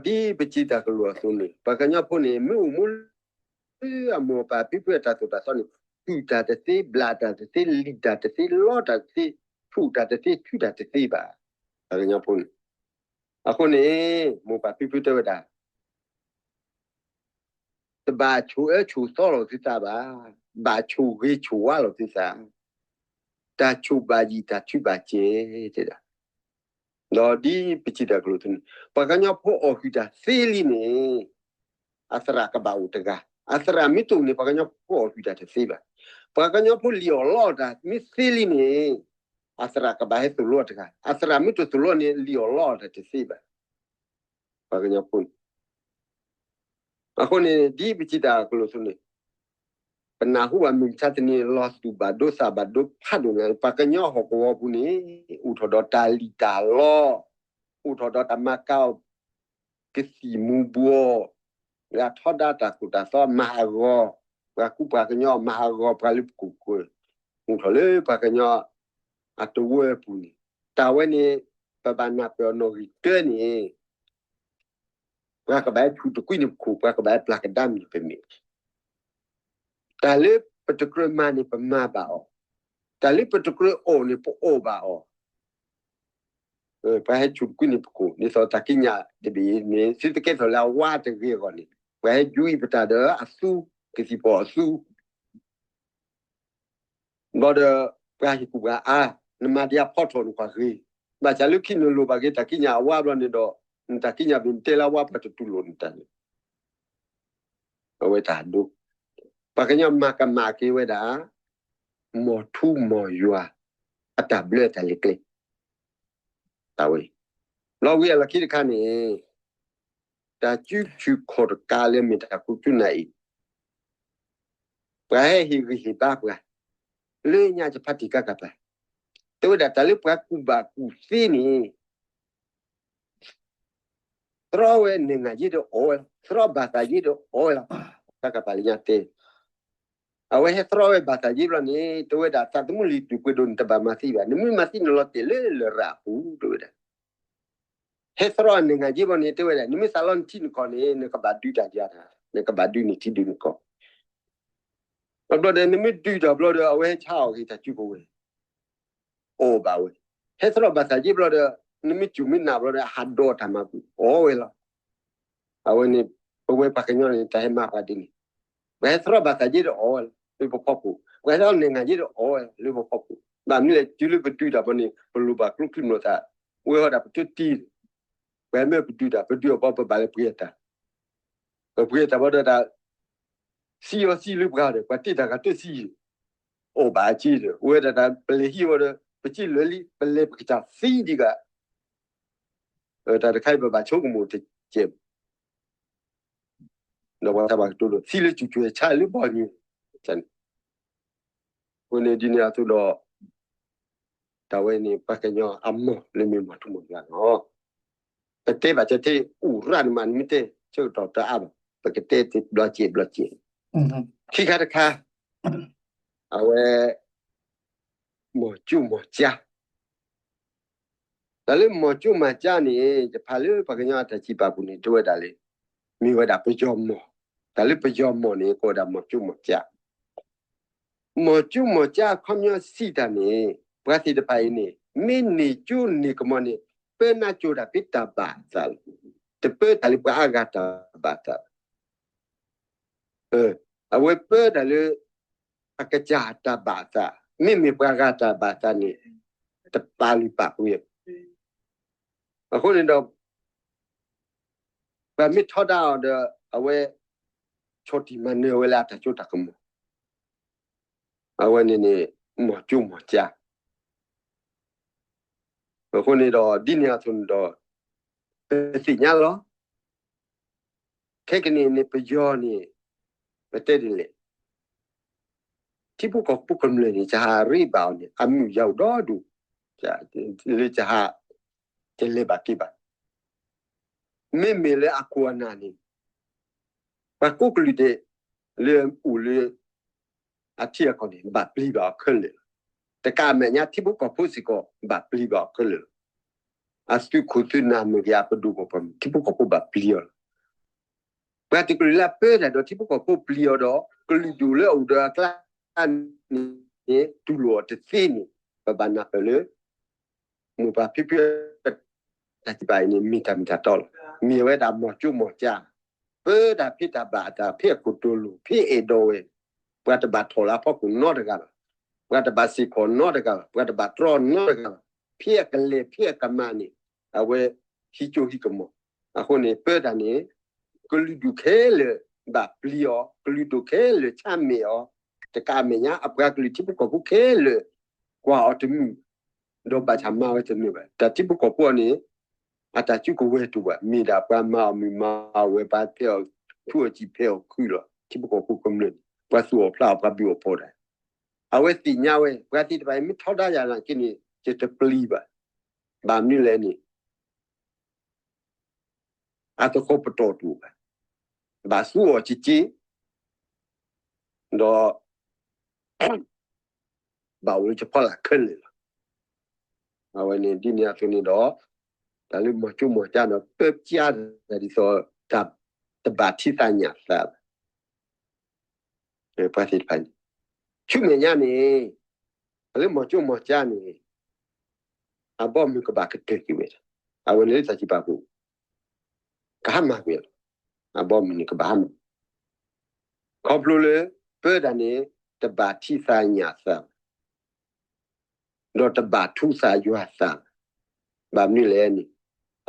ဒီးဒ်ပစံးတၢ်ကလိာ်အသိးန့ၣ် ပှၤကညီဖိန့ၣ် မ့ၢ်အိၣ်မူလၢအမိၢ်ပၢ်ဖံဖုအတၢ်သိၣ်တၢ်သီန့ၣ် တူၢ်တၢ်တသ့ ဘျၣ်တၢ်တသ့ လံၣ်တၢ်တသ့ လီတၢ်တသ့ ဆူၣ်တၢ်တသ့ ဆူၣ်တၢ်တသ့ဘၣ်. ပှၤကညီဖိန့ၣ် အဃိန့ၣ် မိၢ်ပၢ်ဖံဖုတဲဝဲဒၣ် တဘၣ်ဆိၣ်အၢဆိၣ်သီလီၤသုသးဘၣ်, ဘၣ်ဆိၣ်ဂ့ၤဆိၣ်ဝါလီၤသုသး, တၢ်ဆိၣ်ဘၣ်ယံာ်တၢ်ထုဘၣ်စဲး တဲဒၣ်. ဒီးဒ်ပစံးတၢ်ကလိာ်အသိးန့ၣ် ပှၤကညီဖိအီၣ်ဟုၣ်တၢ်သ့လံန့ၣ် အသရၣ်ကဘၣ်အိၣ်တဂၤ, အသရၣ်မ့ၢ်တအိၣ်န့ၣ် ပှၤကညီဖိအီၣ်ဟုၣ်တၢ်တသ့ဘၣ်. ပှၤကညီဖိလံၣ်အီၣ်လီအီၣ်တၢ်မ့ၢ်သ့လံန့ၣ် အသရၣ်ကဘၣ်ဟဲသိၣ်လိအီၤတဂၤ, အသရၣ်မ့ၢ်တသိၣ်လိန့ၣ် လံၣ်အီၣ်လီအီၣ်တၢ်တသ့ဘၣ်. ပှၤကညီဖိန့ၣ် အဃိန့ၣ် ဒ်ပစံးတၢ်ကလိာ်အသိးန့ၣ် ပနၢ်ဟူဘၣ်မုၢ်မဆါတနံၤ လီၤသူၣ်ဘၣ်ဒိသးဘၣ်ဒိဖးဒိၣ်န့ၣ် ပှၤကညီဟီၣ်ကဝီၤပူၤန့ၣ် အိၣ်ထီၣ်ဒီးတၢ်လံၣ်တၢ်လီ, အိၣ်ထီၣ်ဒီးတၢ်မၤကၤအီၤ ကသံၣ်မူၤဘှီး, ဂၤထီဒါတၢ်သိၣ်တၢ်သီမၤဟးဂီၤ, ပှၤကူပှၤကညီမၤဟးဂီၤပှၤလၢပခိၣ်ပဃၢၤ, အိၣ်ထီၣ်လၢပှၤကညီအတဝၢပူၤန့ၣ်, တၢ်ဝဲန့ၣ် ပဘၣ်နၢ်ပၢၢ်အီၤနီၣ်ဂံၢ်တၢန့ၣ် ပှၤကဘၣ်ဟဲဆူၣ်တကွံန့ၢ်ပခိၣ်, ပှၤကဘၣ်ဟဲပျၢ်ကဒါမံၤပမဲာ်, တၢ်လၢပတကြၢးမၤန့ၣ် ပမၤဘၣ်အီၤ, တၢ်လၢပတကြၢးအီၣ်န့ၣ် ပအီၣ်ဘၣ်အီၤ, ပှၤဟဲဆူၣ်တကွံန့ၢ်ပခိၣ်, ဒ်သိးတၢ်ကံးညာ်တဘ့ၣ်အံၤန့ၣ် သုတကဲထီၣ်လၢအဝါတဂ့ၤအဂီၢ်န့ၣ် ပှၤဟဲယူအံၤပတၢ်ဒီးအသူ, ကသံၣ်ပီၣ်အသူ ဘျီဒီး ပှၤဟ့ၣ်ကူၣ်ပှၤအါ, နမၤဒံးအဖီထီၣ်နကွၢ်ဂ့ၤ, ဘၣ်ဆၣ်လၢခံနလိၣ်ဘၣ်က့ၤတၢ်ကံးညာ်အဝါဘျီန့ၣ်ဒီး နတၢ်ကံးညာ်ဘ့ၣ်နတဲလၢအဝါပှၤတတူၢ်လိာ်နတၢ်န့ၣ်, အဝဲတၢ်ဒိ, ပှၤကညီမၤကမၣ်က့ၤဝဲဒၣ် မီၢ်ထူမီၢ်ယွၤ အတၢ်ဘျၢတၢ်လဲၤကျဲ တၢ်ဝဲ, လီၤဝံၤအလီၢ်ခံတခါန့ၣ် တၢ်စုဆူၣ်ခီၣ်တကးလၢမ့ၢ်တၢ်ကူၣ်ကၠူနၤအံၤ, ပှၤဟဲဟ့ၣ်ဂံၢ်ဟ့ၣ်ဘါပှၤ လၢညါယဖါတံၢ်ကါကပၤ, တဲဝဲဒၣ်တၢ်လၢပှၤကူၣ်ဘၣ်ကူၣ်သ့န့ၣ် သြီဝဲနံၣ်ငါယ့ဒီးအီၣ်ဝဲလီၤ, သြီဘၣ်သးယ့ဒီးအီၣ်ဝဲလီၤ, ကါကပၤလၢညါတဲ အဝဲဟဲသြီဝဲဘၣ်သးယ့ဘျီန့ၣ် တဲဝဲဒၣ် သးသမူလံၤဒုၣ်ပှ့ၤဒိၣ်န့ၣ် တဘၣ်မၤသံဘၣ်, နမ့ၢ်မၤသံနလီၤတဲာ်လၢလရာ်အပူၤ တဲဝဲဒၣ်. ဟဲသြီနံၣ်ငါယ့ဘျီန့ၣ် တဲဝဲဒၣ် နမ့ၢ်သးလီနထံနကီၢ်န့ၣ် နကဘၣ်ဒုးတၢ်ယၤတၢ်, နကဘၣ်ဒုးနထံဒုးနကီၢ်. အဘျီဒီး နမ့ၢ်ဒုးတၢ်ဘျီဒီး အဝဲဟဲဆါအီၣ်က့ၤတၢ်စုကဝဲၤ အီၣ်ဘၣ်ဝဲ, ဟဲသြီဘၣ်သးယ့ဘျီဒီး နမ့ၢ်စူၢ်မ့ၢ်နာ်ဘျီဒီး အဟးဒီးတၢ်မၤပူၤ အီၣ်ဝဲလီၤ. အဝဲန့ၣ် ပဝဲပှၤကညီန့ၣ် တၢ်ဟဲမၤပှၤဒ်န့ၣ်, ပှၤဟဲသြီဘၣ်သးယ့ဒီးအီၣ်ဝဲလီၤ လၢပဖီခိၣ်, ပှၤဟဲသြီနံၣ်ငါယ့ဒီးအီၣ်ဝဲလီၤ လၢပဖီခိၣ်. ဘၣ်မနုၤလဲၣ် တုၤလၢပဒုးတၢ်ဘျီန့ၣ် ပလိၣ်ဘၣ်ကျိချံမျိာ်သၣ်, ဝဲဃီဒၣ်ပတတံၢ်, ပှၤမ့ၢ်ပဒုးတၢ် ပဒုးအီၤဘျီ ပဘၣ်လဲၤပှ့ၤအတၢ် ပပှ့ၤတၢ်ဘျီဒီးတၢ် သံအီၤသံလၢပှၤဒီး ပှၤတ့တၢ်ဂၤတသံ, အီၣ်ဘၣ်အစ့ဒီး ဝဲဒၣ်တၢ်ပလဲၤဟံးဝဲဒီး ပစ့လၢာ်လံ ပလဲၤပကစၢ်သံဒံးဂၤ, တၢ်တခါအံၤပဘၣ်ဆိကမိၣ်တကဲး, ဒီးပှၤတၢ်ဘၣ်ကတိၤဒီး သံလၢစူၢ်ကွံာ်ဆါလၢဘီညုၢ်န့ၣ်, အဃိန့ၣ်ဒ်န့ၣ်အသိးဒီး တၢ်ဝဲန့ၣ် ပှၤကညီအမီၢ်လၢမ့ၢ်မီၢ်ထူမီၢ်ယွၤလီၤ. ပတဲဘၣ်တဲထဲအိၣ်ရၣ်န့ၣ်မး နမ့ၢ်တဲဆၢကတီၢ်တအါဘၣ်, ပကတဲတဘျီစဲးဘျီစဲး, ခံခါတခါ, အဝဲ မီၢ်ကၠိမီၢ်ကၠါ, တၢ်လၢမီၢ်ကၠိမီၢ်ကၠါန့ၣ် ယဖးလၢပှၤကညီအတၢ်စံးပာ်ပူၤန့ၣ် တဲဝဲဒၣ်လၢ မ့ၢ်ဝဲဒၣ်ပယီၤမီၢ်, တၢ်လၢပယီၤမီၢ်န့ၣ် ကိးဝဲဒၣ်မီၢ်ကၠိမီၢ်ကၠါ မီၢ်ကၠိမီၢ်ကၠါအခီပညီစံးတၢ်န့ၣ် ပှၤသ့ၣ်တဖၣ်အံၤန့ၣ် မ့ၢ်န့ၢ်ကၠိန့ၢ်ကမီၤန့ၣ် ပၢနါကၠိတၢ်ဖဲတၢ်ဘၣ်အသးလီၤ. တပၢတၢ်လၢပှၤအါဂၤတၢ်ဘၣ်အသးလီၤ. အဝဲပၢတၢ်လၢ အကစၢ်တၢ်ဘၣ်အသး, မ့မ့ၢ်ပှၤဂၤတၢ်ဘၣ်အသးန့ၣ် တပာ်လုၢ်ပာ်ပှ့ၤ. အဃိန့ၣ်ဒီး ပှၤမ့ၢ်ထီဒါအီၤဒီး အဝဲ ဆီၣ်တံၢ်မၤနၢၤဝဲလၢအတၢ်စိတၢ်ကမီၤ, အဝဲန့ၣ်န့ၣ် မီၢ်ကၠိမီၢ်ကၠါ. အဃိန့ၣ်ဒီး ဒ်န့ၣ်အသိးန့ၣ်ဒီး ပသ့ၣ်ညါလီၤ. ခဲကနံၣ်န့ၣ် ပယီၤန့ၣ် ပတဲဒ်လဲၣ်, ထံဖိကီၢ်ဖိကမျၢၢ်န့ၣ် ကဟးရ့ဘၣ်အီၤန့ၣ် အမုာ်ယၤအိၣ်ဒီဒူၣ်, လၢကဟး တလဲၤဘၣ်က့ၤဘၣ်. မ့မ့ၢ်လၢအခိၣ်အနၢ်န့ၣ် ပှၤကိးကလုာ်ဒဲး လၢအိၣ်လၢ အထံအကီၢ်န့ၣ် ဘၣ်ပျံၤဘၣ်အီၤခဲလၢာ်လီၤ. တကးအမဲာ်ညါ ထံဖိကီၢ်ဖိစ့ၢ်ကီး ဘၣ်ပျံၤဘၣ်အီၤခဲလၢာ်လီၤ. အသုးခိၣ်သုးနၢ်မ့ၢ်ဂ့ၤ အပဒိၣ်ပပှၢ်မ့ၢ် ထံဖိကီၢ်ဖိဘၣ်ပျံၤအီၤလီၤ. ပှၤတကလုာ်လၢအပၢတၢ်ဒီးထံဖိကီၢ်ဖိပျံၤအီၤဒီး ကလုာ်ဒူၣ်လၢအအိၣ်ဒီးအကျါန့ၣ် တူၢ်လိာ်အီၤတသ့န့ၣ် ပဘၣ်နၢ်ပၢၢ်လၢ မိၢ်ပၢ်ဖံဖု တၢ်စံးပာ်အံၤန့ၣ် မ့ၢ်တၢ်မ့ၢ်တၢ်တီလီၤ. မ့ၢ်ဝဲဒၣ်မီၢ်ကၠိမီၢ်ကၠၢ် ပၢတၢ်ဖံးတၢ်ဘၣ်အတၢ်ဖံးအခိၣ်တီလိၤ ဖံးအဲၣ်ဒိးဝဲ, ပှၤတဘၣ်ထီၣ်လၢအဖီခိၣ်နီတဂၤဘၣ်, ပှၤတဘၣ်စ့ၢ်ကီးနီတဂၤဘၣ်, ပှၤတဘၣ်တြီနီတဂၤဘၣ်, ဖံးအကလဲၤဖံးအကမၣ်န့ၣ် အဝဲဟံးကၠိဟံးကမီၤ. အဃိန့ၣ် ပၢတၢ်န့ၣ် ကလုာ်ဒူၣ်ခဲလၢာ်ဘၣ်ပျံၤအီၤ, ကလုာ်ဒူၣ်ခဲလၢာ်ဆၢမ့ၢ်အီၤ, တကးအမဲာ်ညါ အပှၤကလုာ်ထံဖိကီၢ်ဖိခဲလၢာ် ကွၢ်အီၤတမုာ်, ဒီးဘၣ်ဆၣ်မၤဝဲတမုာ်ဘၣ်. တၢ်ထံဖိကီၢ်ဖိအီၤန့ၣ် အတၢ်စုကဝဲၤတူၢ်ဘၣ်, မ့ၢ်ဒၣ်ပှၤမၤအီၣ်မုာ်မၤအီၣ်ဝဲ ပှၤဖဲးအီၣ်ထူအီၣ်စံာ်ဖဲးအီၣ်ခုလီၤ. ထံဖိကီၢ်ဖိကမျၢၢ်န့ၣ် ပှၤသူၣ်အီၣ်ဖျးအီၣ် ပှၤဘုၣ်အီၣ်ဖီတၢ်, အဝဲသ့ၣ်ညါဝဲ ပှၤသ့ၣ်တဖၣ်အံၤ မ့ၢ်ထီဒါယၤနာ်က့န့ၣ် ယတပျံၤဘၣ်. ဘၣ်မနုၤလဲၣ်န့ၣ် အသကိးပတီၢ်တအိၣ်ဘၣ်, ဘၣ်သူအီၤကက့, ဒီး ဘၣ်အိၣ်လၢယဖီလာ်ခဲလၢာ်လီၤ. အဝဲန့ၣ်ဒ်န့ၣ်အသိးန့ၣ်ဒီး တၢ်လၢမီၢ်ကၠိမီၢ်ကၠၢ်ဒီး ပၢပျါတၢ်ဒ်သိး တၢ်တဘၣ်ထံသးညၣ်သးဘၣ်. ပှၤသ့ၣ်တဖၣ်န့ၣ် ဆူမဲာ်ညါန့ၣ် တၢ်လၢမီၢ်ကၠိမီၢ်ကၠၢ်န့ၣ် အဘီအမုၢ်ကဘၣ်ကတၢၢ်က့ၤဝဲ, အဝဲန့ၣ်လၢတၢ်စံးပာ်ပူၤ ကဟါမၢ်ကွံာ်လီၤ. အဘီအမုၢ်န့ၣ်ကဘၣ်ဟါမၢ်, ခီဖျိလၢ ပၢတၢ်န့ၣ် တဘၣ်ထံသးညၣ်သး ဒီးတဘၣ်ထူသးယွၤသး, ဘၣ်မနုၤလဲၣ်န့ၣ်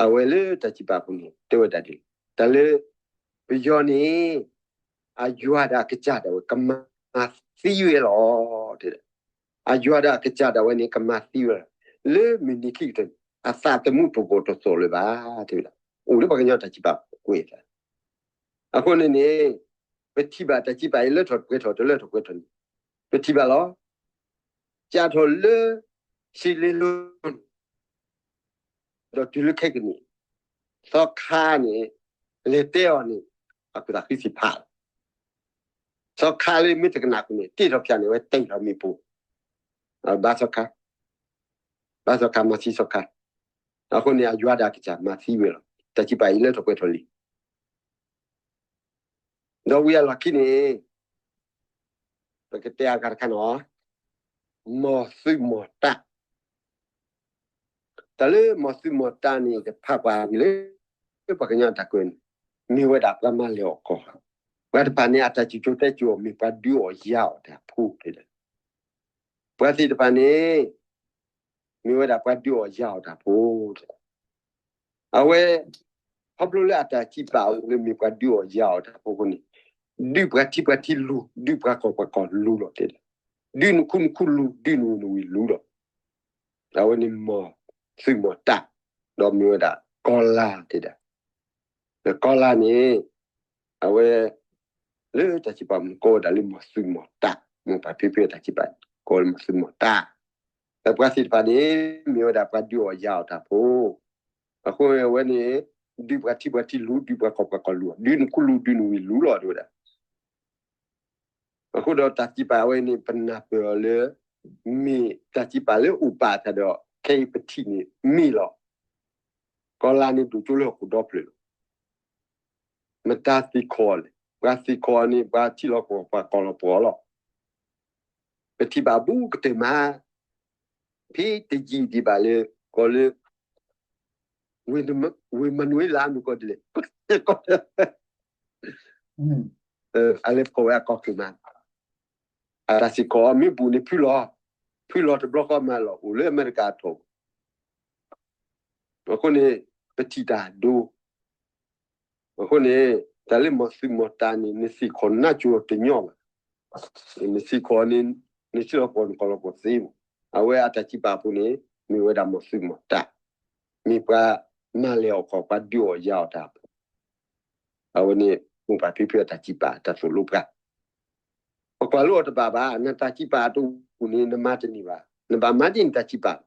အဝဲလၢတၢ်စံးပာ်ပူၤန့ၣ် တဲဝဲဒၣ်ဒ်လဲၣ်, တၢ်လၢ ပယီၤန့ၣ် အယွၤဒီးအကစၢ်ဒၣ်ဝဲ ကမၤသံဝဲလီၤ. အယွၤဒီးအကစၢ်ဒၣ်ဝဲန့ၣ် ကမၤသံဝဲလီၤ. လၢမုၢ်နံၤခံကတၢၢ်န့ၣ် အသးသမူတအိၣ်တသီၣ်လၢၤဘၣ် တဲဝဲဒၣ်. အိၣ်လၢပှၤကညီတၢ်စံးပာ်ကွဲးသး အဃိန့ၣ်န့ၣ် ပထံၣ်ဘၣ်တၢ်စံးပာ်အံၤ လၢထီၣ်ပှဲၤထီၣ်တလၢထီၣ်ပှဲၤထီၣ်န့ၣ် ပထံၣ်ဘၣ်လီၤ. ကးထီၣ်လၢ ရှံလ့လိန့ၣ် ဒီးတုၤလၢခဲကနံၣ် သီခါန့ၣ် လဲၤတဲအီၤန့ၣ် အခိၣ်သးဃံစံးဖးလီၤ. သီခါလၢမ့ၢ်တကနၣ်ဃုာ်န့ၣ် တ့ၢ်ထီၣ်ဖၠၣ်န့ၣ် အဝဲတဲထီၣ်မ့ၣ်ပိၢ် ဘါသီခါ, ဘါသီခါ မၤသံသီခါ. အဃိန့ၣ် အယွၤဒီးအကစၢ်မၤသံဝဲလီၤ. တၢ်စံးပာ်အံၤလၢထီၣ်ပှဲၤထီၣ်လံ ဒီးဝံၤအလီၢ်ခံန့ၣ် ပကတဲအဂၤတခါန့ၣ် မီၢ်သုးမီၢ်တၢ်, တၢ်လၢမီၢ်သုးမီၢ်တၢ်န့ၣ် တဖၣ်ပှၤဂ့ၤလၢ ပှၤကညီတၢ်ကွဲးန့ၣ် မ့ၢ်ဝဲဒၣ်ပှၤမၤလဲၢ်အီၣ်ကီၢ်, ပှၤတဖၣ်န့ၣ် အတၢ်စံၣ်စိၤတဲစိၤအီၤ မ့ၢ်ပှၤဒုးအီၣ်ယၤအီၣ်တၢ်ဖိတဒၣ်, ပှၤသ့ၣ်တဖၣ်န့ၣ် မ့ၢ်ဝဲဒၣ်ပှၤဒုးအီၣ်ယၤအီၣ်တၢ်ဖိတဒၣ်. အဝဲ ခီဖျိလၢအတၢ်စံးပာ်အိၣ်လၢမ့ၢ်ပှၤဒုးအီၣ်ယၤအီၣ်တၢ်ဖိအဃိန့ၣ် ဒုးပှၤထံပှၤထံလူၤ ဒုးပှၤကီၢ်ပှၤကီၢ်လူၤလီၤတဲဒၣ်, ဒုးနူၤနူၤဝံၤလူၤလီၤ, အဝဲန့ၣ်မီၢ်သုးမီၢ်တၢ်, ဒီးမ့ၢ်ဝဲဒၣ်ကီၤလၤတဲဒၣ်. ဒီးကီၤလၤန့ၣ် အဝဲ လၢတၢ်စံးပာ်မ့ၢ်ကိးဝဲဒၣ်လၢမီၢ်သုးမီၢ်တၢ်, မိၢ်ပၢ်ဖံဖုတၢ်စံးပာ် ကိးလၢမီၢ်သုးမီၢ်တၢ်, ဒီးပှၤသ့ၣ်တဖၣ်န့ၣ် မ့ၢ်ဝဲဒၣ်ပှၤဒုးအီၣ်ယၤအီၣ်တၢ်ဖိ, အဃိအဝဲန့ၣ် ဒုးပှၤထံပှၤထံလူၤ ဒုးပှၤကီၢ်ပှၤကီၢ်လူၤ, ဒုးနူၤနူၤဝံၤလူၤလီၤ တဲဝဲဒၣ်. အဃိဒီးတၢ်စံးပာ်အဝဲန့ၣ် ပနၢ်ပၢၢ်အီၤလၢ မ့ၢ်တၢ်စံးပာ်လၢအိၣ်ပာ်အသးဒီး ခဲအံၤပထံၣ်န့ၣ်မ့ၢ်လီၤ. ကီၤလၤန့ၣ်ဒိၣ်ကၠိလၢဟီၣ်ခိၣ်ဒီဖျၢၣ်လီၤ. မတၤသ့ၣ်ခီလဲၣ်, ပှၤသ့ၣ်ခီန့ၣ် ပှၤထံၣ်လီၤပှီၢ် ပှၤကီၢ်လီၤပှီၢ်လီၤ. ပထံၣ်ဘၣ်ဘူးကတၢၢ်မး, ဖဲတယံာ်ဒံးဘၣ်လၢ ကီၢ်လၢ ဝ့ၢ်မနွ့လးမ့ၢ်ကီၢ်ဒ်လဲၣ်, အလဲၤဖီၣ်ဝဲအကီၢ်က့ၤမး, အတၢ်စ့ၢ်ကီးမ့ၢ်ဘူးန့ၣ်ဖုလီၤ, ဖုလီၤတဘျီဃီမးလီၤ အိၣ်လၢအမဲရကၤအထီၣ်, အဃိန့ၣ် ပထံၣ်တၢ်ဒိ အဃိန့ၣ် တၢ်လၢမီၢ်သုးမီၢ်တၢ်န့ၣ် နသ့ၣ်ခီၣ်နါစိၤတညီဘၣ်, နသ့ၣ်ခီၣ်န့ၣ် နထံၣ်လီၤပှီၢ်နကီၢ်လီၤပှီၢ်သ့မး, အဝဲအတၢ်စံးပာ်အပူၤန့ၣ် မ့ၢ်ဝဲဒၣ်မီၢ်သုးမီၢ်တၢ်, မ့ၢ်ပှၤမၤလဲၢ်အီၣ်ကီၢ် ပှၤဒုးအီၣ်ယၤအီၣ်တၢ်ဖိ အဝဲန့ၣ် မိၢ်ပၢ်ဖံဖုအတၢ်စံးပာ်တၢ်သိၣ်လိပှၤ, ပကွၢ်လိအီၤတဘၣ်ဘၣ်, နတၢ်စံးပာ်အတအိၣ်န့ၣ် နမၤတန့ၢ်ဘၣ်, နဘၣ်မၤဒ်နတၢ်စံးပာ်လီ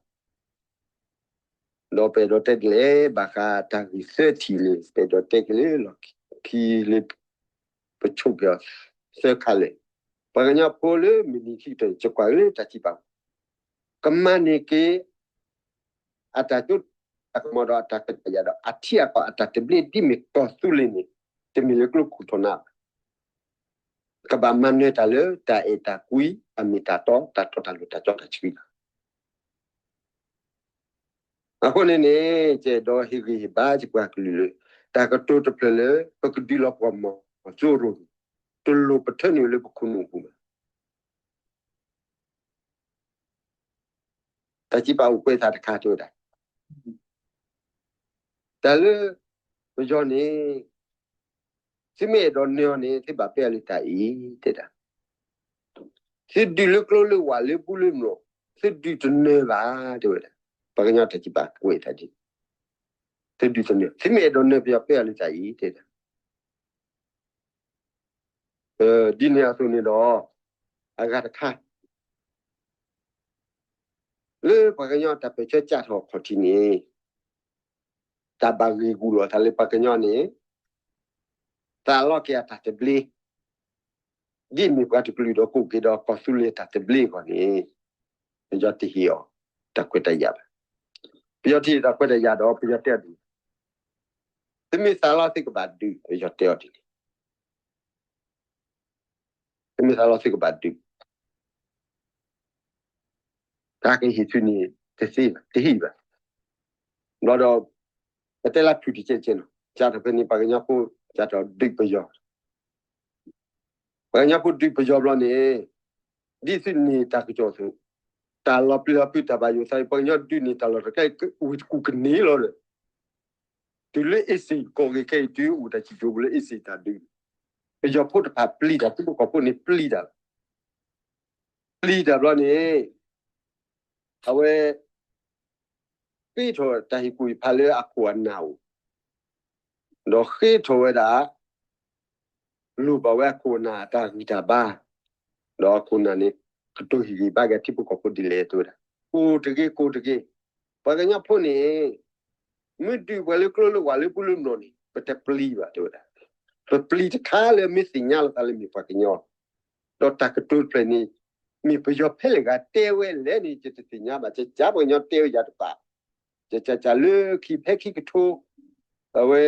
ၤ. ဒီးပအဲၣ်ဒိးတဲဒ်လဲၣ် ဘၣ်ဃးတၢ်ဂ့ၢ်သၢထံၣ်လၢ ပအဲၣ်ဒိးတဲက့ၤလၢလီၢ်ခံလၢ ပဆိၣ်က့ၤအီၤသၢခါလၢာ်, ပှၤကညီဖိလၢမုၢ်နံၤခံကတၢၢ် ယကွၢ်လၢတၢ်စံးပာ်ပူၤ ကမၤန့ၢ်က့ၤ အတၢ်စိတၢ်ကမီၤဒီးအတၢ်ခွဲးတၢ်ယာ်ဒီး အထံအကီၢ်အတၢ်သဘျ့ ဒ်မ့ၢ်ကီၢ်သူလ့ၤန့ၣ် တမ့ၢ်လၢကျိခိၣ်ထီၣ်နၢ်ဘၣ်. ကဘၣ်မၤနၢၤတၢ်လၢတၢ်အဲၣ်တၢ်ကွံ အမ့ၢ်တၢ်တီ တၢ်တီတၢ်လိၤ တၢ်ကၠီတၢ်ဆှံလီၤ. အဃိန့ၣ်န့ၣ် ယအဲၣ်ဒိးဟ့ၣ်ဂံၢ်ဟ့ၣ်ဘါယပှၤကလုာ်လၢ တၢ်ကတိၤတဖျၢၣ်လၢ ပကဒုးလီၤပှီၢ်မီၤစိရိၤန့ၣ် တလိၣ်ပထၢနုာ်လၢပခိၣ်နူာ်အပူၤဘၣ်. တၢ်စံးပာ်အိၣ်ကွဲးသးတခါတဲဝဲဒၣ်, တၢ်လၢပယီၤန့ၣ် သုမ့ၢ်အဲၣ်ဒိးနၢၤအီၤန့ၣ် သုဘၣ်တဲအီၤလၢတၢ်အံၤ တဲဒၣ်, သုဒုးလၢကျိလၢဝၣ်လၢဘူလၢမျိာ် သုဒုးတနၢၤဘၣ် တဲဝဲဒၣ်. ပှၤကညီတၢ်စံးပာ်ကွဲးသးဒ် သုဒုးတနၢၤ, သုမ့ၢ်အဲၣ်ဒိးနၢၤပယီၤ တဲအီၤလၢတၢ်အံၤ တဲဒၣ်. ဒ်န့ၣ်အသိးန့ၣ်ဒီး အဂၤတခါ လၢပှၤကညီတၢ်ပၢၢ်ဆၢကးထီၣ်အခီၣ်ထံးန့ၣ် တၢ်ဘၣ်ဂ့ၢ်ဂူာ်လိာ်သးလၢပှၤကညီန့ၣ် သးလီက့ၤအတၢ်သဘျ့ ဒ်မ့ၢ်ပှၤတကလုာ်ဒီး ကအိၣ်က့ၤဒီးကီၢ်သူလ့ၤတၢ်သဘျ့အဂီၢ်န့ၣ် ပယီၤတဟ့ၣ်အီၤတၢ်ခွဲးတၢ်ယာ်ဘၣ်. ပယီၤတဟ့ၣ်တၢ်ခွဲးတၢ်ယာ်ဒီး ပယီၤတဲအီၤဒ်န့ၣ်, သုမ့ၢ်သးလီသုကဘၣ်ဒုး, ပယီၤတဲအီၤဒ်န့ၣ်, သုမ့ၢ်သးလီသုကဘၣ်ဒုး, တၢ်ကဟ့ၣ်သုန့ၣ် တသ့ဘၣ်, တဟ့ၣ်ဘၣ်. ဘျီဒီး ပတဲလၢဖုၣ်တကဲးကဲးနီၤ, ကးထီၣ်ဖဲန့ၣ် ပှၤကညီဖိ ကးထီၣ်ဒုးပယီၤ ပှၤကညီဖိဒုးပယီၤဘျီန့ၣ် ဒ်သုန့ၢ်တၢ်ကစီၣ်အသိး, တၢ်လီၤပျံၤလီၤဖုးတၢ်ဘၣ်ယိၣ်သးအံၤ ပှၤကညီဒုးန့ၢ်တၢ်လီၢ်တခါအံၤ အိၣ်ဝဲတကူၣ်ကန့ၢ်လီၤဒီး တုၤလၢအ့စ့ၣ်ကီၢ်ဂ့ၤခဲအံၤ တုၤအိၣ်တၢ်စံၣ်စိၤပူၤလၢအ့စ့ၣ်တၢ်ဒုး, ပယီၤဖိတဖၣ်ပျံၤတၢ် ထံဖိကီၢ်ဖိန့ၣ်ပျံၤတၢ် ပျံၤတၢ်ဘျီန့ၣ် အဝဲ ဃ့ထီၣ်တၢ်ဟ့ၣ်ကူၣ်ဟ့ၣ်ဖးလၢအခိၣ်အနၢ်အိၣ်, ဒီးဃ့ထီၣ်ဝဲဒၣ် လိၣ်ဘၣ်ဝဲအခိၣ်အနၢ်အတၢ်ဂံၢ်တၢ်ဘါ, ဒီးအခိၣ်အနၢ်န့ၣ် ကတိၤဟ့ၣ်ဂံၢ်ဘါက့ၤထံဖိကီၢ်ဖိဒ်လဲၣ်တဲဝဲဒၣ်, ကိးတဂ့ၤ ကိးတဂ့ၤ, ပှၤကညီဖိန့ၣ် မ့ၢ်ဒုးပှၤလၢကျိလၢဝၣ်လၢဘူလၢမျိာ်န့ၣ် ပတပျံၤဘၣ်တဲဝဲဒၣ်, ပပျံၤတခါလၢမ့ၢ်သ့ၣ်ညါလီၤသးလၢမ့ၢ်ပှၤကညီ ဒီးတၢ်ကတိၤတဖျၢၣ်န့ၣ် မ့ၢ်ပယီၤဖဲလဲၣ်ဂၤတဲဝဲလဲၣ်န့ၣ် ယတသ့ၣ်ညါဘၣ်, ကကးပှၤကညီတဲဝဲယၤတပာ်, ကကးကးလၢခံဖဲခံကထိ အဝဲ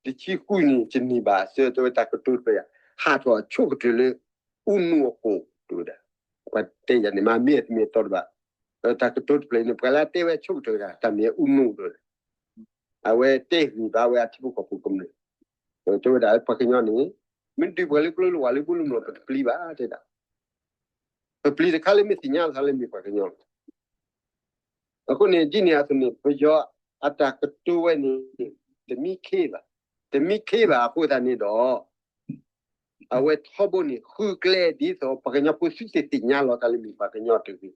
တဆံဃုန့ၣ် ယန့ၢ်ဘၣ်အဆၢတဲဝဲတၢ်ကတိၤတဖျၢၣ်ယၤ ဟးထီၣ်အဆိကတၢၢ်လၢ အူနူအကိၣ် တဲဝဲဒၣ်, ပှၤတဲယၤန့ၣ် မ့မ့ၢ်တမ့ၢ်အတီတဘၣ်, တၢ်ကတိၤတဖျၢၣ်န့ၣ် ပှၤလၢအတဲဝဲဆိကတၢၢ်တၢ် တၢ်မ့ၢ်အူနူတဲဝဲဒၣ်, အဝဲတဲဂံၢ်ဘါဝဲအထံဖိကီၢ်ဖိကမျၢၢ် တဲဝဲဒၣ်လၢပှၤကညီန့ၣ် မ့ၢ်ဒုးပှၤလၢကျိလၢဝၣ်လၢဘူလၢမျိာ် ပတပျံၤဘၣ်တဲဒၣ်, ပပျံၤတခါလၢမ့ၢ်သ့ၣ်ညါလီၤသးလၢမ့ၢ်ပှၤကညီလီၤ. အဃိန့ၣ် ဒ်န့ၣ်အသိးန့ၣ် ပယီၤအတၢ်ကတိၤဝဲန့ၣ် တမံခ့ဘၣ်, တမံခ့ဘၣ်အဃိသတးန့ၣ်ဒီး အဝဲထီဘိန့ၣ် ဃုကျဲဒ်သိး ပှၤကညီဖိသုတသ့ၣ်ညါလီၤသးလၢမ့ၢ်ပှၤကညီတဂ့ၤ ဒီး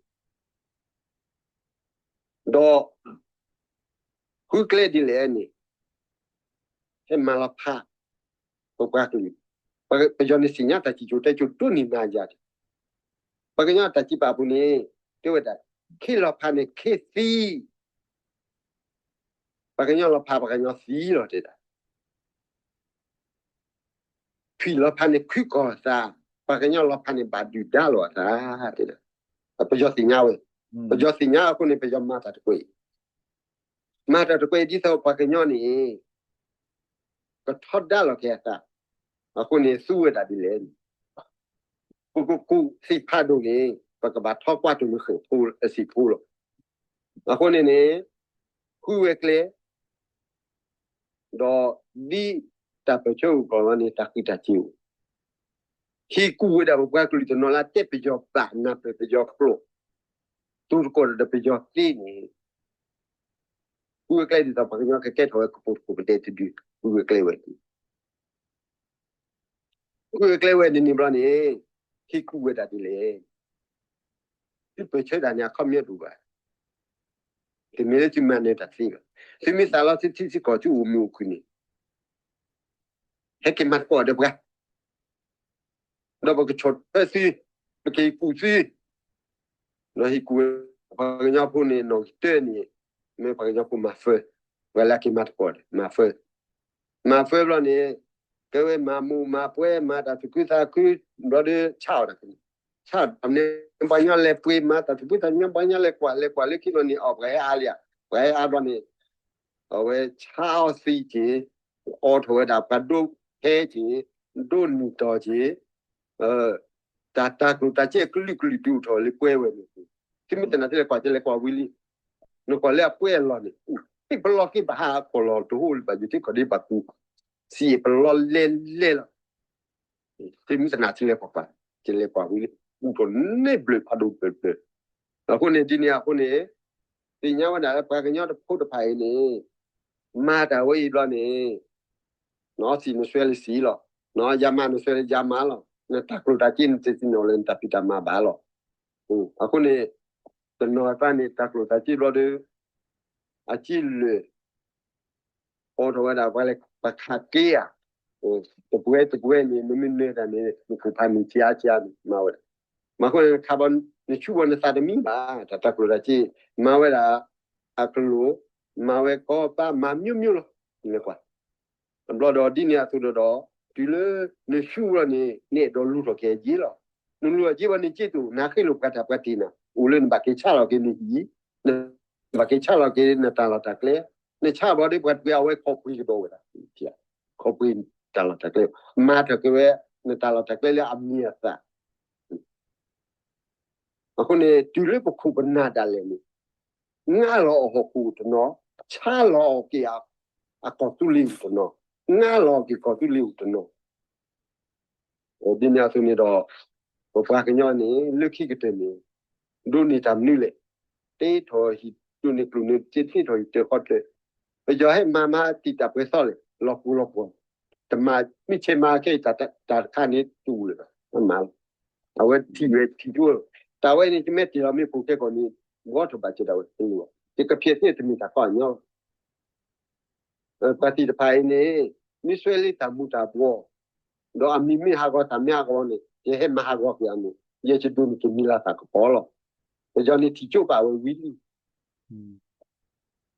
ဃုကျဲဒ်လဲၣ်န့ၣ် ဟဲမၤလီၤဖး ပပှၤကလုာ်, ပယီၤန့ၣ်သ့ၣ်ညါတၢ်စံၣ်စိၤတဲစိၤဒိၣ်န့ၢ်မးယၤ, ပှၤကညီတၢ်စံးပာ်အပူၤန့ၣ် တဲဝဲဒၣ် ခ့လီၤဖးန့ၣ်ခ့သံ, ပှၤကညီလီၤဖးပှၤကညီသံလီၤတဲဒၣ် ထွံၣ်လီၤဖးန့ၣ်ခုကီၢ်သး, ပှၤကညီလီၤဖးန့ၣ်ဘၣ်ဒုၣ်ဒါလိာ်အသး, ပယီၤသ့ၣ်ညါဝဲ, ပယီၤသ့ၣ်ညါအဃိန့ၣ် ပယီၤမၤတၢ်တကွဲး, မၤတၢ်တကွဲးဒ်သိးပှၤကညီန့ၣ် ကထီဒါလိာ်က့ၤအသး, အဃိန့ၣ်သူဝဲဒၣ်ဒ်လဲၣ်န့ၣ် ပကကူၣ်သ့ၣ်ဖးဒိၣ်န့ၣ် ပကဘၣ်ထီကွၢ်တိၢ်မုၢ်ဃဲၣ်ဖိအစ့ၢ်ဖိလီၤ. အဃိန့ၣ်န့ၣ် ဃုဝဲကျဲ ဒီးဒ်တၢ်ပၢၢ်ဆၢအိၣ်ကီၢ်လီၤန့ၣ် တၢ်ဃံးတၢ်စ့ၤအိၣ်, ဟ့ၣ်ကူၣ်ဝဲဒၣ်ပပှၤကလုာ်တနီၤလၢတဲပယီၤဘၣ် နၢ်ပၢၢ်ပယီၤကျိာ်, တိၤသကိးဒီးပယီၤသ့န့ၣ် ဃုဝဲကျဲဒ်သိးပှၤကညီကကဲထီၣ်ဝဲကပိာ်တခိၣ်ပဒဲတဒု, ဃုဝဲကျဲဝဲ ဃုဝဲကျဲဝဲန့ၣ်န့ၣ်ဘျီန့ၣ် ဟ့ၣ်ကူၣ်ဝဲဒၣ်ဒ်လဲၣ်. သုပၢၢ်ဆၢတၢ်န့ၣ် အခီပညီတအိၣ်ဘၣ်. တမ့ၢ်လၢသုမၤနၢၤတၢ်သ့ဘၣ်. သုမ့ၢ်သးလီသုထံသုကီၢ် သုအိၣ်မုာ်အိၣ်ခုၣ်န့ၣ် ဟဲက့ၤမၤသကိးဒီးပှၤ, ဒီးပကဆီၣ်ထွဲသု, ပကဟ့ၣ်ကူၣ်သု, ဒီးဟ့ၣ်ကူၣ်ဝဲ ပှၤကညီဖိန့ၣ် နီၣ်ဂံၢ်တၢန့ၣ် မ့ၢ်ပှၤကညီဖိမၤ first, ပှၤလၢအက့ၤမၤသကိးန့ၣ် မၤ first, မၤ first ဘျီန့ၣ် ကဲဝဲမၤမူးမၤပွဲ မၤတၢ်သူၣ်ခုသးခု ဘျီဒီးဆါအီၤတၢ်န့ၣ်, ဆါအီၤတၢ်န့ၣ် ပှၤကညီလဲၤပှ့ၤမၤတၢ်သူၣ်ခုသးခု ပှၤကညီလဲၤကွၢ် လဲၤကွၢ်လၢခံဘျီန့ၣ် အီၣ်ပှၤဟဲအါလံဧါ, ပှၤဟဲအါဘျီန့ၣ် အဝဲဆါအီၤသံက့ၤ အိးထီၣ်ဝဲဒၣ်ပှၤဒိးဟဲက့ၤ ဒိးနံၤတီၤက့ၤ တၢ်တၢ်ကျိၣ်တၢ်စ့အကလုာ်ကလုာ်ဒုးအိၣ်ထီၣ်လၢပှဲၤဝဲန့ၣ်, သုမ့ၢ်တနာ်သုလဲၤကွၢ် သုလဲၤကွၢ်ဝံၤလံ, နကွၢ်လၢအပှဲၤအလီၢ်န့ၣ် သ့ၣ်ပလီၢ်က့ၤဘၣ်ဟးအကီၢ်လီၤတဟိလၢၤဘၣ် ယသ့ၣ်ခီၣ်ဒ့ဘၣ်ကူ စံးပလီၢ်လဲၤလဲၤလီၤ, သုမ့ၢ်တနာ်သုလဲၤကွၢ်ကွၢ် သုလဲၤကွၢ်ဝံၤလံ အိၣ်ထီၣ်န့ၢ်ဘျၢၣ်ဖးဒိၣ်ဘျၢၣ်ဘျၢၣ်, အဃိန့ၣ် ဒ်န့ၣ်အဃိန့ၣ် သ့ၣ်ညါဝဲဒၣ်လၢပှၤကညီတဖိတဖၣ်အံၤန့ၣ် မၤတၢ်ဝဲအံၤဘျီန့ၣ် နစံးနစွဲလၢစံးလီၤ, နယါမးနစွဲလၢယါမးလီၤ, နတၢ်ကျိၣ်တၢ်စ့နတသ့ၣ်နီၣ်လၢနတၢ်ဖံးတၢ်မၤဘၣ်လီၤ, အဃိန့ၣ် တနီၤအသးန့ၣ် တၢ်ကျိၣ်တၢ်စ့ဘျီဒီး အစ့လၢာ် အိးထီၣ်ဝဲဒၣ်ပှၤလဲၤပခးက့ၤဧါ, တပှဲၤတပှဲၤန့ၣ် နမ့ၢ်နၢၤတၢ်န့ၣ် နကဖးန့ၣ်ဆံးအါဆံးအါန့ၣ် မၤဝဲဒၣ်, မၤဃိန့ၣ် နခးဘၣ် နဆူၣ်ဘၣ်နသးတမံဘၣ် တၢ်တၢ်ကျိၣ်တၢ်စ့, မၤဝဲဒၣ် အကလိၣ်, မၤဝဲကီးပၢ် မၤမျိုးမျိုးလီၤ, နလဲၤကွၢ် တဘျီဒီးဒ်န့ၣ်အသိးဒီး တုၤလၢနဆူၣ်ဘျီန့ၣ် နအဲၣ်ဒိးလူၤထီၣ်က့ၤအစ့လီၤ, နလူၤထီၣ်စ့ဘၣ်န့ၣ် စ့တအိၣ် နဃ့လိာ်ပှၤတၢ်ပှၤတ့ၢ်နၤ, အိၣ်လၢနဘၣ်က့ၤဆါလီၤက့ၤနဟံၣ်, နဘၣ်က့ၤဆါလီၤက့ၤနတၢ်လီၢ်တၢ်ကျဲ, နဆါဘျီဒီးပှၤတပှဲၤအဝဲခီၣ်ပှ့ၤကဒီးဝဲဒၣ်, ခီၣ်ပှ့ၤတၢ်လီၢ်တၢ်ကျဲ, မၤထီၣ်က့ၤဝဲ နတၢ်လီၢ်တၢ်ကျဲလၢအမံၤအသၣ် အဃိန့ၣ် တုၤလၢပခိၣ်ပနၢ်ဒၣ်လဲာ်န့ၣ် ငါလီၤအီၤဟီၣ်ခိၣ်တနီၤ, ဆါလီၤအီၤက့ၤအကီၢ်သူလ့ၤတနီၤ, ငါလီၤအီၤက့ၤကီၢ်သူလ့ၤအိၣ်တနီၤ, ဒ်န့ၣ်အသိးန့ၣ်ဒီး ပပှၤကညီန့ၣ် လၢခံကတၢၢ်န့ၣ် ဒိးန့ၢ်တၢ်မနုၤလဲၣ်, တ့ထီၣ်ဟံၣ် ဒိးန့ၢ်ကျိၣ်န့ၢ်စ့ တ့ထီၣ်ဟံၣ်တၢၤဃီတၢၤ, ပယီၤဟဲမၤမၤတံာ်တာ်ပှဲၤသီလဲၣ် လီၤပှီၢ်လီၤပှီၢ်, တမၤ မ့ၢ်ဆဲးမၤခဲအံၤ တၢ်တခါန့ၣ်တူၢ်လၢၤဘၣ် အမၤလီၤ, အဝဲထံၣ်ဝဲထံၣ်ကၠိလီၤ, တၢ်ဝဲန့ၣ် ယမ့ၢ်တ့ၢ်လီၤမ့ၣ်ပိၢ်ခဲကီၢ်န့ၣ် ဘှီထီၣ်ဘၣ်က့ၤဒၣ်ဝဲတလိၣ်ဘၣ်, ယကဖျဲးသ့ၣ်တမ့ၢ်တၢ်ကီအညီ ပှၤသ့ၣ်တဖၣ်အံၤန့ၣ် မ့ၢ်စွဲလၢတၢ်မူၤတၢ်ဘှီး, ဒီးအမံၤမ့ၢ်ဟးဂီၤတၢ်မ့ၢ်ဟးဂီၤန့ၣ် ယဟဲမၤဟးဂီၤက့ၤအီၤန့ၣ် ယဲယဒိးန့ၢ်က့ၤမံၤလၤသၣ်ကပီၤလီၤ. ပယီၤန့ၣ်ထံၣ်ကၠိပာ်ဝဲဝံၤလံ.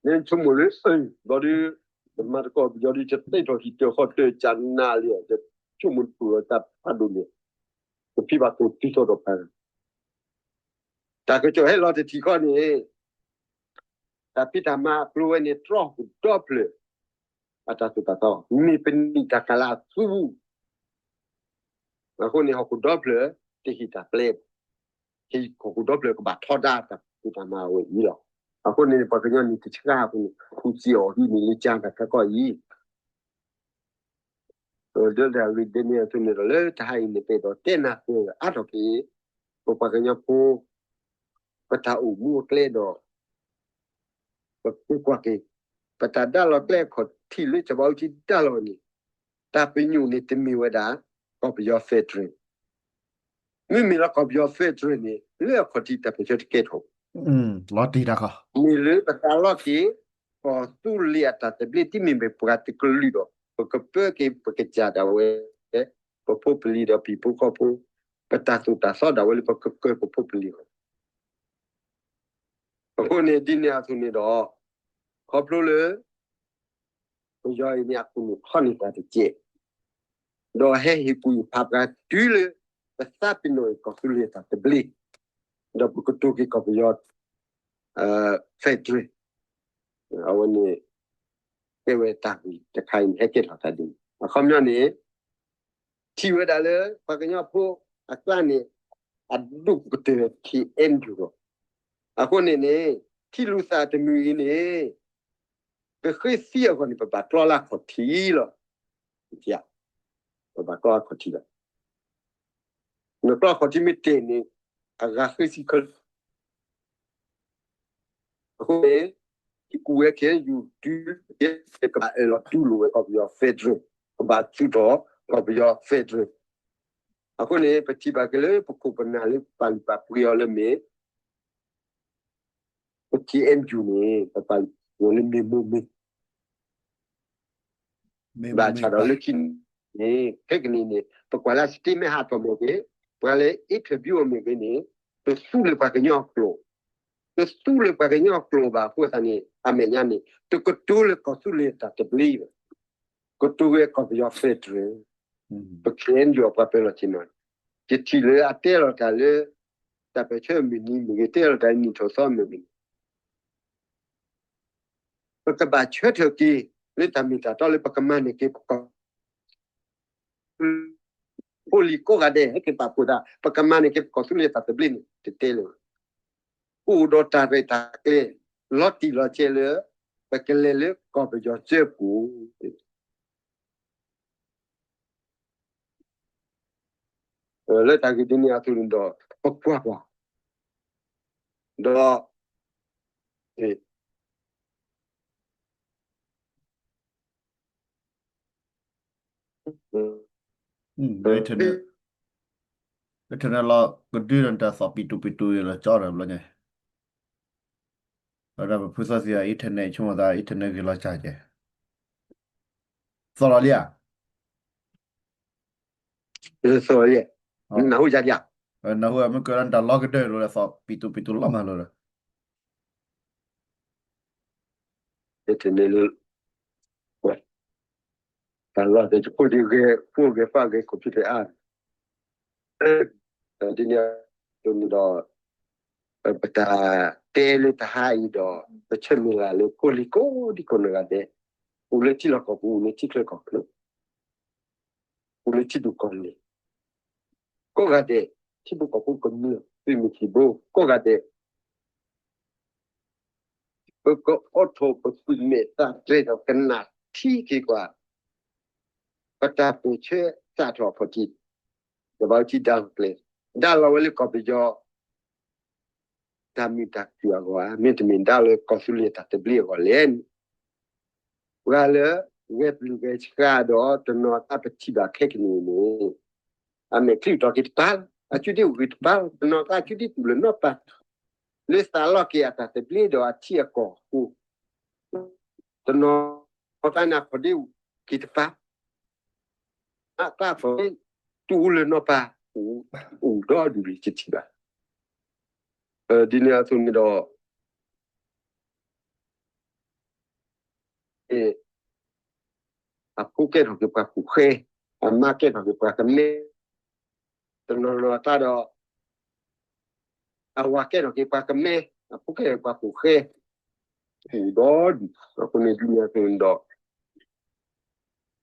မ့ၢ်ဆိကမိၣ်လၢ ဘျီဒီး တမၤသကိးပယီၤဒီး တသ့ထီၣ်ဟံၣ်တၢၤဃီတၢၤကနၣ်လံ, ယဆိကမိၣ်တပူၤလီၤတၢ်ဖးဒိၣ်န့ၣ် ပဖံးဘၣ်ကိၣ်တုၤထီၣ်ဒီးပှၤ တၢ်ကစီၣ်ဟဲလီၤတထံၣ်ဃီန့ၣ် တၢ်ဖံးတၢ်မၤအကျိၤဝဲန့ၣ် တြီဟီၣ်ခိၣ်ဒီဖျၢၣ် အတၢ်သိၣ်တၢ်သီ မ့ၢ်ပနံာ်တၢ်ကလၤအသူ အဃိန့ၣ် ဟီၣ်ခိၣ်ဒီဖျၢၣ် တဟ့ၣ်တၢ်ပျဲဘၣ်, ဟံၣ်ခိၣ်ဟီၣ်ခိၣ်ဒီဖျၢၣ်ကဘၣ်ထီဒါတၢ်ဖံးတၢ်မၤအဝဲအံၤလီၤ. အဃိန့ၣ် ပှၤကညီနံၣ်တဆှါအပူၤန့ၣ် ဃုစံးအီၤဟံးန့ၢ်လၢကၢ်တၢ်ခဲကီၢ်အံၤ ဒီးဒ်န့ၣ်အသိးန့ၣ်ဒီး လၢတဟါအံၤန့ၣ် ပအဲၣ်ဒိးတဲနၢ်ပၢၢ်အါထီၣ်က့ၤ ပပှၤကညီဖိ ပတၢ်အိၣ်မူအကျဲဒီး ပကွၢ်က့ၤ ပတၢ်ဒါလီၤကျဲအခီၣ်ထံးလၢစီၤဘးအူကၠံဒါလီၤန့ၣ် တၢ်ပညိၣ်န့ၣ်တမ့ၢ်ဝဲဒၣ် ကီၢ်ပယီၤ federal, မ့မ့ၢ်လၢကီၢ်ပယီၤ federal န့ၣ် လၢအခီၣ်ထံးတၢ်ပၢၢ်ဆၢတကဲထီၣ် မ့ၢ်လၢပသးလီက့ၤ ကီၢ်သူလ့ၤအတၢ်သဘျ့ ဒ်မ့ၢ်ပပှၤတကလုာ်ဒီး ပကပၢက့ၤပကစၢ်ဒၣ်ဝဲ ပဖိပလံၤဒီးပဟံၣ်ဖိဃီဖိ ပတၢ်သိၣ်တၢ်သီဒၣ်ဝဲလၢပကကၢပဖိပလံၤအဂီၢ် အဃိန့ၣ် ဒ်န့ၣ်အသိးန့ၣ်ဒီး ခီဖျိလၢ ပယီၤအံၤန့ၣ် အခိၣ်နူာ်ထီန့ၢ်ပှၤတကဲး ဒီးဟဲဟ့ၣ်ကူၣ်ဟ့ၣ်ဖးပှၤတုၤလၢ ပသးပ့ၤနီၣ်အံၤကီၢ်သူလ့ၤအတၢ်သဘျ့ ဒီးပကတိၤက့ၤကီၢ်ပယီၤ federal အဝဲန့ၣ် ကဲဝဲတၢ်ဂ့ၢ်တခါအံၤန့ၣ် ဟဲကဲထီၣ်တၢ်ဒ်န့ၣ် အခီပညီန့ၣ် ထံၣ်ဝဲဒၣ်လၢ ပှၤကညီဖိအကျါန့ၣ် အဒိၣ်ကတၢၢ် K N U လီၤ. အဃိန့ၣ်န့ၣ် ထံလုၢ်သးတမုာ်အံၤန့ၣ် ပဃ့သံအဂီၢ်န့ၣ် ပဘၣ်ကျီလၢအခီၣ်ထံးလီၤ. ပဘၣ်ကျီအခီၣ်ထံးလီၤ. နကျီအခီၣ်ထံးမ့ၢ်တ့ၢ်န့ၣ် အဂၤဃ့သံခဲလၢာ် အဃိန့ၣ် ဟံးကူၣ်ဝဲ K N U တုၤ ကဘၣ်အၢၣ်လီၤတူၢ်လိာ်ဝဲကီၢ်ပယီၤ federal, ကဘၣ်သူၣ်ထီၣ်ကီၢ်ပယီၤ federal. အဃိန့ၣ် ပထံၣ်ဘၣ်က့ၤလၢပခိၣ်ပနၢ်လၢပာ်လုၢ်ပာ်ပှ့ၤအီၤလၢမ့ၢ် ပ K N U န့ၣ် ပပာ်လုၢ်ပာ်ပှ့ၤအီၤလၢမ့ၢ်မိၢ်မ့ၢ် ဘၣ်ဆၣ်ဒီးလၢခံန့ၣ် ခဲကနံၣ်န့ၣ် ပကွၢ်လၢ statement ဟးထီၣ်မ့ၢ်ဂ့ၤ, ပှၤလၢ interview အီၤမ့ၢ်ဂ့ၤန့ၣ် ပသူလၢပှၤကညီအကျိာ် တသူလၢပှၤကညီကျိာ်ဘၣ်အဃိသတးန့ၣ် အမဲာ်ညါန့ၣ် တကတိၤလၢကီၢ်သူလ့ၤတၢ်သဘျ့ဘၣ်, ကတိၤဝဲကီၢ်ပယီၤ federal, ပ KNU ပှၤပၢၤလီၢ်ဆ့ၣ်နီၤ, ယထံၣ်လၢအတဲလီၤတၢ်လၢ တၢ်ပၢၢ်ဆၢမုၢ်နံၤမ့ၢ်ဂ့ၤ, တဲလီၤတၢ်လၢနံၣ်ထီၣ်သီမ့ၢ်ဂ့ၤ, ပကဘၣ်ဆၢထၢၣ်က့ၤလၢတၢ်မ့ၢ်တၢ်တီလၢပကမၤန့ၢ်က့ၤပကီၢ် ဖိလံၤကိးဂၤဒဲး ဟဲက့ၤပာ်ဖှိၣ်သး ပကမၤန့ၢ်က့ၤပကီၢ်သူလ့ၤတၢ်သဘျ့န့ၣ် တတဲလၢၤဘၣ်. အိၣ်ဒီးတၢ်ရဲၣ်တၢ်ကျဲၤ လီၤတံၢ်လီၤဆဲးလၢ ပကလဲၤလၢကီၢ်ပယီၤစၢဖှိၣ် လၢတၢ်ဂ့ၢ်ဒ်န့ၣ်အသိးန့ၣ်ဒီး ပကွၢ်ကွၢ်, ဒီး internet လီၤ ကဒုဒီးတၢ်သီၣ်ပံတူပံတူလီၤကၠီဒီးဘျီညါ, ဒီးပဖုသီသံအ internet ဆိကမိၣ်သး internet ဂ့ၤလီၤစၢ်ကဲ, သီၣ်လီၤလံဧါ သီၣ်လီၤလံ, နၢ်ဟူယၤဒံးဧါ, နၢ်ဟူမ့ၢ်ကၢလၢနတၢ်လီၤကဒၢလီၤဒီးသီၣ်ပံတူပံတူလီၤမးလီၤဒီး internet လၢ တၢ်လီၢ်တဲကိးဒံးဂ့ၤ ကိးဂ့ၤဖးဂ့ၤ computer အါ, ဒ်န့ၣ်အသိးန့ၣ်ဒီး ပတၢ်တဲလၢတဟါအံၤဒီး ပဆၢမုၢ်လၢ်လၢ ဖိလံၤကိးဒံကိးနီၢ်ဂၤဒဲး အိၣ်လၢထံလီၢ်ကီၢ်ပူၤ အိၣ်လၢထံချၢကီၢ်ချၢ အိၣ်လၢထံဒိၣ်ကီၢ်လဲၢ် ကိးဂၤဒဲး, ထံဖိကီၢ်ဖိကမျၢၢ် သုးမုၢ်သံၣ်ဘိ ကိးဂၤဒဲး, ပကအိးထီၣ်ပသူၣ်မဲာ်သးတြဲၤဒီးကနၣ်ထံက့ၤကွၢ် ပတၢ်ပၢၢ်ဆၢစးထီၣ်အခီၣ်ထံး, ဒီးဘၣ်အုၣ်ကံဒါလီၤကျဲ, ဒါလီၤဝဲလၢကီၢ်ပယီၤ တၢ်မုာ်တၢ်ခုၣ်အဂီၢ်ဧါ, မ့တမ့ၢ်ဒါလၢကီၢ်သူလ့ၤတၢ်သဘျ့အဂီၢ်လဲၣ်န့ၣ်, ပှၤလၢဂဲၤပျုၢ်ဂဲၤဆှးဒီးတနီၤသးပထံၣ်ဘၣ်ခဲကနံၣ်အံၤန့ၣ်, အမဲာ်ချံတီၢ်က့ၤတပၤ, အစုဒ့အိၣ်ဂ့ၤတပၤ, တနီၤသးအစုဒ့တူၢ်လၢၤနီတပၤ, လၢသးလီၤက့ၤအတၢ်သဘျ့ဒီးအထံအကီၢ်အဃိ, တနီၤသးန့ၣ်အခီၣ်ဒ့အိၣ်က့ၤတပၤ အကျါဖီၣ် တူၢ်လၢနီၢ်ပၤ အိၣ်ဒီဒူၣ်လံတထံၣ်ဘၣ်. ဒ်န့ၣ်အသိးန့ၣ်ဒီး အဖိကဲထီၣ်က့ၤပှၤကူၣ်ဃဲ, အမါကဲထီၣ်က့ၤပှၤကမဲ, တနီၤနီၤအကျါဒီး အဝၤကဲထီၣ်က့ၤပှၤကမဲ, အဖိကဲထီၣ်က့ၤပှၤကူၣ်ဃဲ, အိၣ်ဒီဒူၣ်. အဃိန့ၣ်ဒ်န့ၣ်အသိးန့ၣ်ဒီး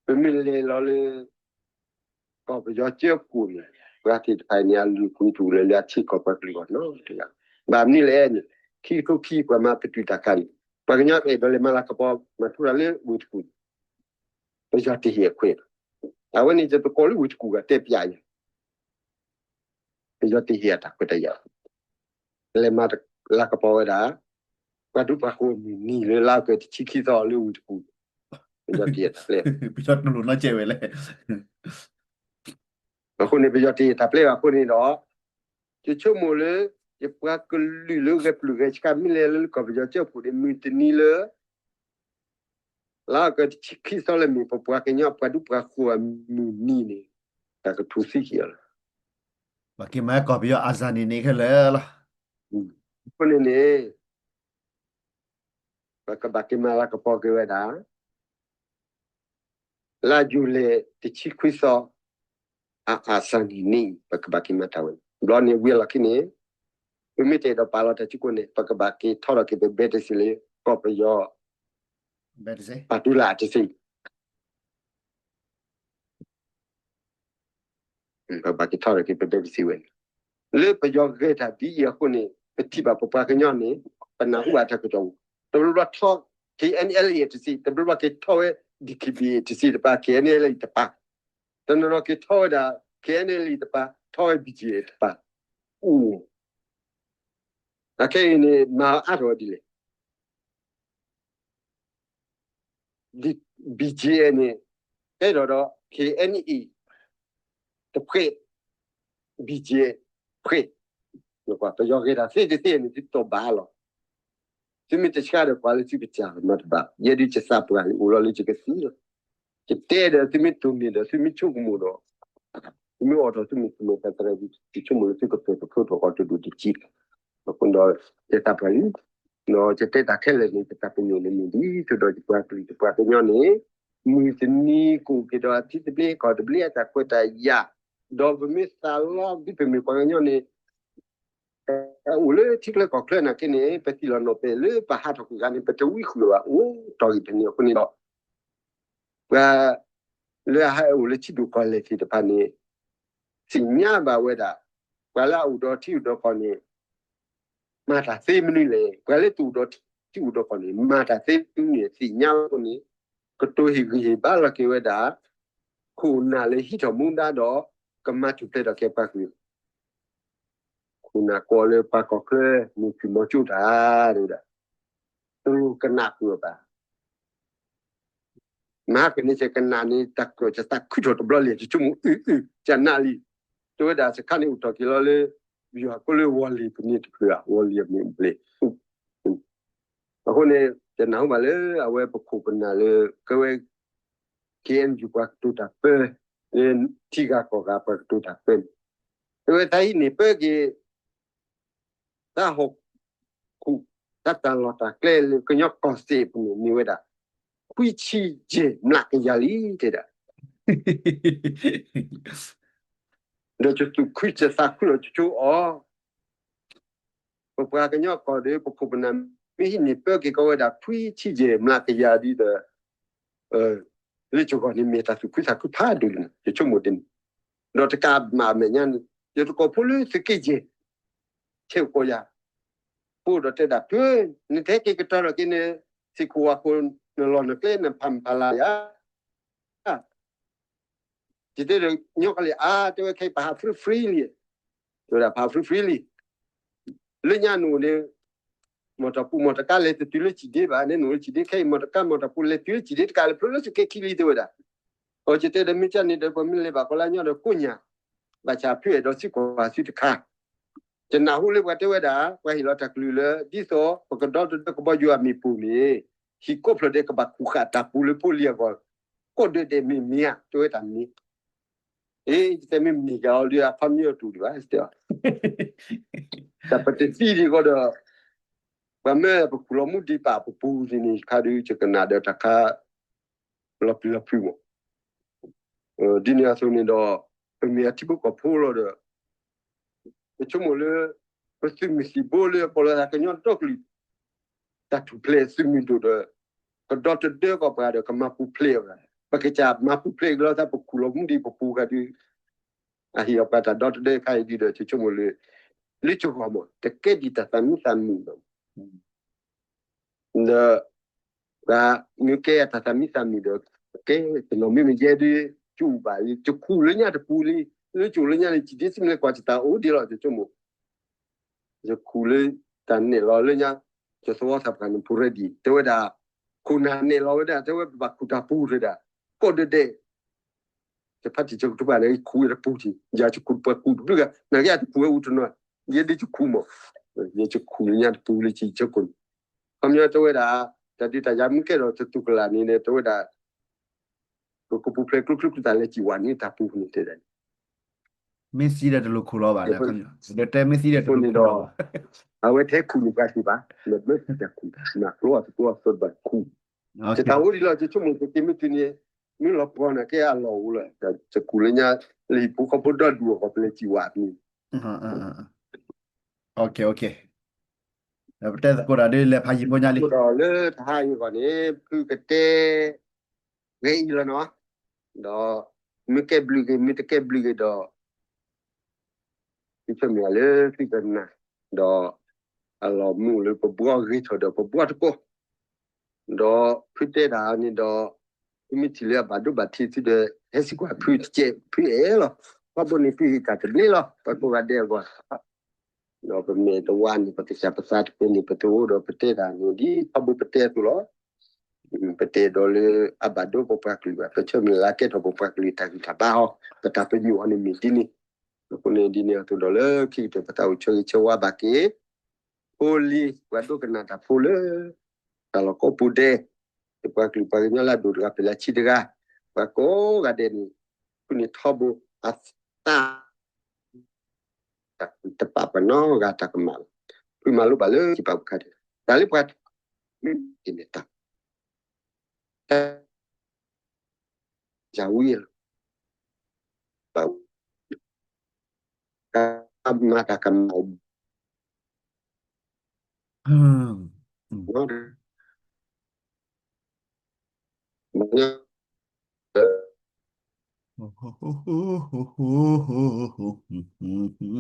ပမ့ၢ်လဲၤလီၤလၢ ကီၢ်ပယီၤကၠၢခိၣ်န့ၣ် ပှၤသ့ၣ်တဖၣ်န့ၣ် အလုၢ်အပှ့ၤတူၢ်လၢလၢအထံကီၢ်ပှၤကလုာ်ဂီၢ်နီတဂၤ, ဘၣ်မနုၤလဲၣ်န့ၣ် ခံကထိခံ ပှၤမၤပတုာ်တၢ်ခါန့ၣ် ပှၤကညီအဲၣ်ဒိးလဲၤမၤလၤကပီၤ မၤထူရၤလၢဝ့ၢ်တကူၣ်န့ၣ် ပယီၤတဟ့ၣ်အခွဲးဘၣ်. အဝဲန့ၣ်ယတကိးလၢဝ့ၢ်တကူၣ်ဂၤတဲပျးယၤ ပယီၤတဟ့ၣ်အတၢ်ခွဲးတၢ်ယာ်, လဲၤမၤလၤကပီၤဝဲဒၣ် ပှၤဒူပှၤဃိၤအမုၢ်နံၤလၢလါအီကူးတဆံခံသီလၢဝ့ၢ်တကူၣ်, ပယီၤတဟ့ၣ်တၢ်ပျဲ, ပယီၤတလိၣ်နီတစဲးဝဲလဲၣ်. အဃိန့ၣ် ပယီၤတဟ့ၣ်တၢ်ပျဲဘၣ်အဃိန့ၣ်ဒီး ယဆိကမိၣ်လၢ ယပှၤကလုာ်လၢဂဲၤပျုၢ်ဂဲၤဆှးမ့ၢ်လဲၤလၢကီၢ်ပယီၤကၠၢခိၣ်န့ၣ် မုၢ်တနံၤလၢ လါအီကူးတဆံခံသီလၢမ့ၢ်ပပှၤကညီပှၤဒူပှၤဃိၤအမုၢ်နံၤန့ၣ် တၢ်ကထူၣ်သံက့ၤအီၤလီၤ. ဘၣ်က့ၤမၤကီၢ်ပယီၤအစၢ်န့ၣ်န့ၣ်ခဲလၢာ်လီၤ. အဃိန့ၣ်န့ၣ် ပကဘၣ်က့ၤမၤလၤကပီၤက့ၤဝဲဒၣ် လါယူၤလံတဆံခွံသီ အအစၢ်န့ၣ်န့ၣ် ပကဘၣ်က့ၤမၤတၢ်ဝဲန့ၣ် ဘျီန့ၣ်ဝံၤအလီၢ်ခံန့ၣ် ပမ့ၢ်တအဲၣ်ဒိးပာ်လီၤတၢ်စုကိးန့ၣ် ပကဘၣ်က့ၤထီထီၣ်က့ၤပဘဲတစ့ၢ်လၢ ကီၢ်ပယီၤ ပာ်တူၢ်လၢ်အတစ့ၢ် ပဘၣ်က့ၤထီထီၣ်က့ၤပဘဲတစ့ၢ်ဝဲန့ၣ် လၢပယီၤဂဲၤတၢ်ဒ်အံၤအဃိန့ၣ် ပထံၣ်ဘၣ်ပပှၤကညီန့ၣ် ပနၢ်ဟူဘၣ်တၢ်ကစီၣ်ပူၤ တဘျီဘျီထီ KNLA တစ့ၢ် တဘျီဘျီက့ၤထီဝဲ DKBA တစ့ၢ်တပၤ KNLA တပၤ တနီၤနီၤက့ၤထီဝဲဒၣ် KNLA တပၤ ထီဝဲ BGF တပၤ အိၣ် အခဲအံၤန့ၣ် မၤအါထီၣ်ဝဲဒ်လဲၣ် BGF န့ၣ် ကဲထီၣ်ဒီး KNA တဖှဲး BGF ဖှဲး ပယီၤဂဲၤတၢ်သ့တသ့န့ၣ် သုတီၢ်ဘၣ်လီၤ. သုမ့ၢ်တဆှၢဒီးပှၤလၢသုကစၢ်မၤတဘၣ် ယဲဒုးယသးပှၢ်လံ အိၣ်လီၤလၢယကသံလီၤ. ယတဲဒီးသုမ့ၢ်တိၢ်န့ၢ်ဒီး သုမ့ၢ်ဆိကမိၣ်ဒီး သုမ့ၢ်အိးထီၣ်သုမ့ၢ်ကမဲာ်သးသရၣ် ယဆိကမိၣ်လၢသုကပၢၢ်ကဖျိထီၣ်ကီးတဒိၣ်တက့ၢ်လီၤ. အဃိဒီး ယသးပှၢ်လံ, ဒီးယတဲတၢ်ခဲလၢာ်န့ၣ် ယတၢ်ပညိၣ်န့ၣ်မ့ၢ်ဒ်သိးဒီးယပှၤကလုာ်ယပှၤကညီန့ၣ် မုၢ်တနံၤကအိၣ်က့ၤဒီးအထံသဘျ့ ကီၢ်သဘျ့အတၢ်ခွဲးတၢ်ယာ်, ဒီးပမ့ၢ်သးလီဒ်ပမ့ၢ်ပှၤကညီန့ၣ် အိၣ်လၢထံချၢကီၢ်ချၢနာ်က့န့ၣ် ပသံၣ်လီၤနီၣ်ပဲာ်လၢပဟးထီၣ်ကွံာ်ဂၤန့ၣ် ပတဝံဃုာ်ဘၣ် အိၣ်တီၢ်ဂ့ၤတန့ၢ်အဃိန့ၣ်ဒီး ပှၤလၢအဟဲအိၣ်လၢထံဒိၣ်ကီၢ်လဲၢ်သ့ၣ်တဖၣ်န့ၣ် သ့ၣ်ညါဘၣ်ဝဲဒၣ် ပှၤလၢအအိၣ်ဒီးထံအိၣ်ဒီးကီၢ်န့ၣ် မၤတၢ်သ့မနုၤလဲၣ်, ပှၤလၢတအိၣ်ဒီးထံအိၣ်ဒီးကီၢ်န့ၣ် မၤတၢ်သ့မနုၤန့ၣ် သ့ၣ်ညါဝဲန့ၣ် ကတိၤဟ့ၣ်ဂံၢ်ဟ့ၣ်ဘါလီၤက့ၤဝဲဒၣ် ခိၣ်နၢ်လၢဟံးထီၣ်မူဒါဒီး ကမၤထူၣ်ဖျဲးထီၣ်က့ၤပှၤကလုာ် ခိၣ်နၢ်ကိးလၢပှၤကီၢ်ချၢ မုၢ်ဆူၣ်မီၤကၠိတၢ် တဲဝဲဒၣ် တလိၣ်ကနၣ်ဃုာ်အီၤဘၣ်. မဟါကန့ၣ် ယကနၣ်န့ၣ် တၢ်ကီၢ်ယသးခုထီၣ်တဘျီလံ ယဆိကမိၣ်အုၣ်အုၣ် ယနၢ်လံ, တဲဝဲဒၣ်စခါန့ၣ်အိၣ်ထီၣ်က့ၤလီၤလၢ ယွၤကိးလၢဝီၤလ့ၤပနံၤတဖျၢၣ်ဧါ ဝီၤလ့ၤအမ့ၢ်ဘျ့ အဃိန့ၣ် ယနၢ်ဟူဘၣ်လၢအဝဲပခိၣ်ပနၢ်လၢ ကဲဝဲ ခ့ၣ်အဲၣ်ယူၣ် ပှၤကတိၤတၢ်ပၢ လၢထံဂၤကီၢ်ဂၤပှၤကတိၤတၢ်ပၢန့ၣ် တဲဝဲတၢ်ဟံးန့ၢ်ပၢက့ၤ တၢ်ဟီၣ်ခိၣ် တၢ်တၢ်လီၢ်တၢ်ကျဲလၢကညီကီၢ်စဲၣ်ပူၤန့ၣ် မ့ၢ်ဝဲဒၣ် ခွံဆံယဲၢ်မျးကယၤလံ တဲဒၣ် ဒီးယသူၣ်ခုယသးခုလီၤ ယဆိအီၤ ပပှၤကညီကီၢ်ဒီး ပခိၣ်ပနၢ် မ့ၢ်ဟံးန့ၢ်ပၢက့ၤကီးဝဲဒၣ် ခွံဆံယဲၢ်မျးကယၤဒ်ဒီး လၢယဂီၢ်န့ၣ် မ့ၢ်တၢ်သူၣ်ခုသးခုဖးဒိၣ်လံ ယဆိကမိၣ်ဒ်န့ၣ်, ဒီးတကးဘၣ်မဲာ်ညါန့ၣ် ယတံၤသကိးဖိလၢသုးက့ယဲၢ် ဆဲးအိၣ်ကီးယၤ ပအိၣ်ဒီးတဲဒၣ် ဖု နတဟဲက့ၤကတီၤထီၣ်က့ၤန့ၣ် စ့ၢ်ခိၣ်ဝၣ်ခိၣ် နလီၢ်နကျဲ နဖးမုၢ်ဖးလၤယၤ ယတဲဒီး ညီကီၢ်လံ အါ တဲဝဲခဲအံၤ ပဟး free free လံ, တဲဝဲဒၣ် ပဟး free free လံ, လၢညါနအိၣ်န့ၣ် မီၢ်တၢ်ပူၤမီၢ်တကါလဲၤတတုၤလၢစံၣ်ဒ့ဘၣ်, နအိၣ်လၢစံၣ်ဒ့ခဲအံၤ မီၢ်တကါမီၢ်တၢ်ပူၤလဲၤတုၤလၢစံၣ်ဒ့တကးလၢဖျိလၢသုးက့ခံလံ တဲဝဲဒၣ်, အီ ယတဲဒီး မ့ၢ်ကန့ၣ်ဒီး ပှၤမ့ၢ်လဲၤဘၣ်ကီးလၢအညီဒီးကိးညၣ်, ဘၣ်ဆၣ်ဖုအဲၣ်ဒိးစံးကွၢ်သုတခါ ယနၢ်ဟူလၢပှၤတဲဝဲဒၣ် ပှၤဟ့ၣ်လီၤတၢ်ကလုၢ်လၢ ဒ်သိးပကဒီတဒၢကဘီယူၤအမ့ၢ်ပိၢ်န့ၣ် ဟံၣ်ကိးဖျၢၣ်ဒဲးကဘၣ်ခူၣ်ဃာ်တၢ်ပူၤလၢဖိလံၤအဂီၢ်, ကိးဒၢးဒဲးမ့ၢ်မ့ၢ်ဧါ တဲဝဲတၢ်မ့ၢ်, အ့ ယတဲမ့ၢ်မ့ၢ်က့ၤအီၤဒီး အဖးမံအီၤတူၢ်ဒံးဘၣ် တဲအီၤ, တၢ်ပတသံဒံးအဂီၢ်ဒီး ပှၤမၢပခူၣ်လီၤမူဒံးပာ်ပပူၤဒ်န့ၣ် ခါဒုးယကနၣ်ဒီးတၢ်ခါ လီၤပျံၤလီၤဖုးမး ဒ်န့ၣ်အသိးန့ၣ်ဒီး ပမ့ၢ်အထံဖိကီၢ်ဖိလီၤဒီး ပဆိကမိၣ်လၢ ပသုးမုၢ်သံၣ်ဘိလၢအကိးလီၤသးကညီဒီကလုာ် တၢ်ထူၣ်ဖျဲးသုးမုၢ်ဒိၣ်ဒီး ကဒီတဒၢကီးပှၤဒီးကမၤပူၤဖျဲးအီၤ, ပကစၢ်မၤပူၤဖျဲးက့ၤလီၤသး ပခူၣ်လီၤမူဒံးပပူၤခါဒုး အဟ့ၣ်အီၤပှၤတၢ်ဒီတဒၢခါအံၤဒုးဒီး ယဆိကမိၣ်လၢ လၢယဂီၢ်မး တကဲဒံးတၢ်သးမံသးမုာ်ဒီး ဒီး ပှၤမ့ၢ်ကဲအတၢ်သးမံသးမုာ်ဒီး ကဲတနီၤမ့ၢ်မယဲဒုး ကအိၣ်ဘၣ်လံ ယခူၣ်လၢညါတပူၤလံ, လၢယအိၣ်လၢညါန့ၣ် စံၣ်ဒ့စံၣ်မလဲၤကွၢ်ယတၢ်အိၣ်ဒံးလီၤ ယဆိကမိၣ်, ယခူၣ်လၢတၢ်နဲၣ်လီၤလၢညါ, ယသဝီသးပှၢ်န့ၣ် ဖိရဲဒံး တဲဝဲဒၣ်, ခိၣ်နၢ်နဲၣ်လီၤဝဲဒၣ် တဲဝဲပဘၣ်ခူၣ်တၢ်ပူၤတဲဒၣ်, ကိးဒၢးဒဲး ယဖါတံၢ်ဆၢကတီၢ်ဘၣ်န့ၣ် ယခူၣ်ဝဲတပူၤထံး, ယၤယခူၣ်ပှၤခူၣ်တဘျုးဂၤ, နာ်က့ယတခူၣ်ဝဲအူတနီၤ, ယဲဒ်ယခူၣ်မး, ယဲယခူၣ်လၢညါတပူၤလၢစံၣ်ဆၢခိၣ်န့ၣ်, ခီပညီတဲဝဲဒၣ်, တၢ်ဒုးတၢ်ယၤမ့ၢ်ကဲထီၣ်တတူၢ်ကလာ်န့ၣ် တဲဝဲဒၣ်, ပကပူၤဖျဲးကျိချံကျိသၣ်လၢစံၣ်ဝဲန့ၣ် တၢ်ပူၤန့ၣ်တဲဒၣ် မ့ၢ်သံဒီးတလိၣ်ခူၣ်လီၤဘၣ်, ဒီးတဲမ့ၢ်သံဒီးတလိၣ်ခူၣ်လီၤဘၣ်, အဝဲထဲခူၣ်န့ၣ်ပှၤသံၣ်ဘၣ်, မ့ၢ်တၢ်ခူၣ်, နကျိအသကိးအသီတဘၣ်ခူၣ်, ယတၢ်အိၣ်ဒံးလီၤ ယဆိကမိၣ်ကက့ၤမ့ၢ်တုၤန့ၣ်, မ့ၢ်လီၤပှီၢ်န့ၣ်ကဲအလီၢ်အိၣ်လီၤ, ယခူၣ်လၢညါ, လၢဟံၣ်ဖိဃီဖိဒီဒူၣ်အဂီၢ်ပလဲၤစံၣ်ဝဲန့ၣ်, ပတဲသကိးတၢ်ဒ်လဲၤဖးယံၤဖိညါလံ, ဒီးလၢတဟါအံၤအဂီၢ်န့ၣ် ဖုကတဲ ဂဲၤအံၤလီၤနီၤ, ဒီး မ့ၢ်ကဲဘျုးဂ့ၤ မ့ၢ်တကဲဘျုးဂ့ၤဒီး သုဆၢမုၢ်လၢ်လၢသုကနၣ်, ဒီး အလီၢ်မူလၢပဘှီဂ့ၤထီၣ်ဒီးပဘှီတကိး, ဒီးဖုတဲတၢ်န့ၣ်ဒီး သုမ့ၢ်ထံၣ်လၢအဘၣ်ဒိဘၣ်ထံးသုဒီး ဟဲစံးကွၢ်ဖုတကဲး ဖုအဲၣ်လီၤ, ထီဘိန့ၣ်ဖုဟ့ၣ်တၢ်တဘျ့လီၤ ပှၤကိးဂၤဒဲးအဂီၢ် ဒီးပမဲာ်တဝါန့ၣ် ပကစၢ်ပသးတပ့ၤန့ၣ် ပတအိၣ်ဒီးပတဲတၢ်န့ၣ် ဒ်ထီဘိပတဲအသိးလီၤ. ပတအဲၣ်ဒိးလၢအဘၣ်ဒိပပှၤကလုာ်ဘၣ်, ပဆၢမုၢ်လၢ်လၢကဲထီၣ်ပပှၤကလုာ်တၢ်ဂံၢ်တၢ်ဘါအီၤ, ပတၢ်ပညိၣ်အီၤန့ၣ်မ့ၢ်ဒ်န့ၣ်, အဃိန့ၣ်ဒ်န့ၣ်အသိးဒီးလၢခံကတၢၢ်ပတၢ်အိၣ်ဆၢဂ့ၤဆၢဝါဘၣ်က့ၤ ဖိလံၤ ပှၤဒိကနၣ်တၢ်ဖိလၢ တၢ်လီၢ်ကိးပူၤဒဲး, ပပှၤကလုာ်ပှၤကညီလၢအဒိၣ်တဂၤဖဲလၢအဆံးတဂၤ, ပှၤကိးဂၤဒဲးန့ၣ်, ဖုန့ၣ်ထီဘိအသး တပာ်ပှၤနီတဂၤတၢ်ကမၣ်လီၤ. ပ ပမၤလိဘၣ်လၢကံပာ်ပူၤခါဒဲး, တၢ်လၢပှၤ မ့ၢ်က့ၤန့ၣ်တၢ် တၢ် ယဝံၤလီၤ ဘၣ် ကမၤတၢ်ကမၣ် ကဲခိၣ်တီမ့ၢ်ကီး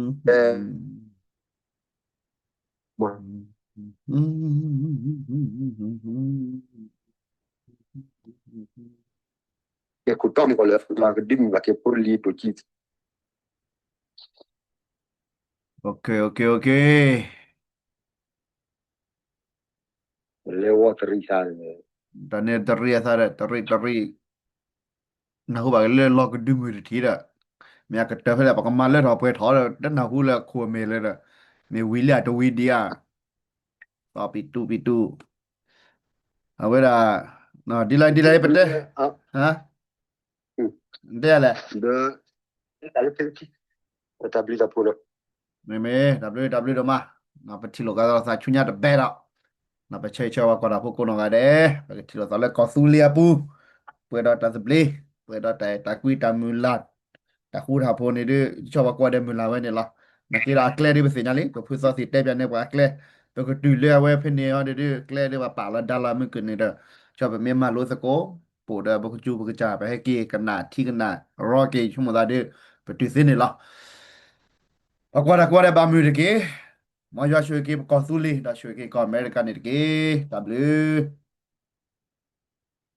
လၢပှၤကဒုးမုၢ်ဘၣ်က့ၤဖိလံၤဒိၣ်ကံ လဲဝီတရံးသးန့ၣ် တၢ်န့ၣ်တရံးအသးဒီး တရံးတရံး နၢ်ဟူဘၣ်က့ၤလၢလီၢ်ကဒုးမုၢ်တထံးဒီး မ့ၢ်အကတၢၢ်ဖဲလဲၣ် ပကမၤလၢထီၣ်ပှဲၤထီၣ်ဒီး တနၢ်ဟူလၢခိၣ်အမဲာ်လၢဒီး မ့ၢ်ဝံၤလံဧါတဝံၤဒံးဧါ သီပံၤတူပံၤတူ အဝဲဒၣ် ဒ်လဲၣ်ဒ်လဲၣ်ပတဲ တဲလဲၣ် တၢ်ဘျုးတၢ်ဖှိၣ်နီၤ မ့မ့ၢ် တၢ်ဘျုးတၢ်ဘျုးဒိၣ်မး ပထံၣ်လိာ်ကဒီးသးဆူညါတဘျီဒီး ပဆၢဂ့ၤဆၢဝါပှၤကွၢ်တၢ်ဖိကိးနီၢ်ဂၤဒဲး ပကထံၣ်လိာ်သးလၢကီၢ်သူလ့ၤအပူၤ ပှဲၤဒီးတၢ်သဘျ့ ပှဲၤဒီးတၢ်အဲၣ်တၢ်ကွံတၢ်မုၢ်လၢ် တၢ်ဃူတၢ်ဖိးန့ၣ်ဒုး ကဆီၣ်ပှၤကွၢ်ဒဲးမုၢ်လၢ်ဝဲန့ၣ်လီၤ. နာ်က့ဒီးအကျဲဒုးပသ့ၣ်ညါလံ ပဖုသီသ့ၣ်တဲပၠးန့ၢ်ပှၤအကျဲ ပကတုၤလၢအဝဲဖဲန့ၣ်အီၤဒုး ကျဲဒုးပှၤပာ်လီၤဒါလီၤမုၢ်ကန့ၣ်ဒီး ကဆီၣ်ပမ့ၢ်မၤလိသကိး ပိာ်ဒီးပကစူပကစၢ် ပဟဲက့ၤကနၣ်ထံကနၣ်ရီက့ၤ ဆိကမိၣ်သးဒုး ပတုၤသ့န့ၣ်လီၤ. ပကွၢ်တၢ်ကွၢ်ဒဲးဘၣ်မုာ်တက့ၢ်. မ်ယွၤဆိၣ်ဂ့ၤက့ၤပကီၢ်သူလ့ၤ ဒီးဆိၣ်ဂ့ၤက့ၤကီၢ်အမဲရကၤန့ၣ်တက့ၢ်. တၢ်ဘျုး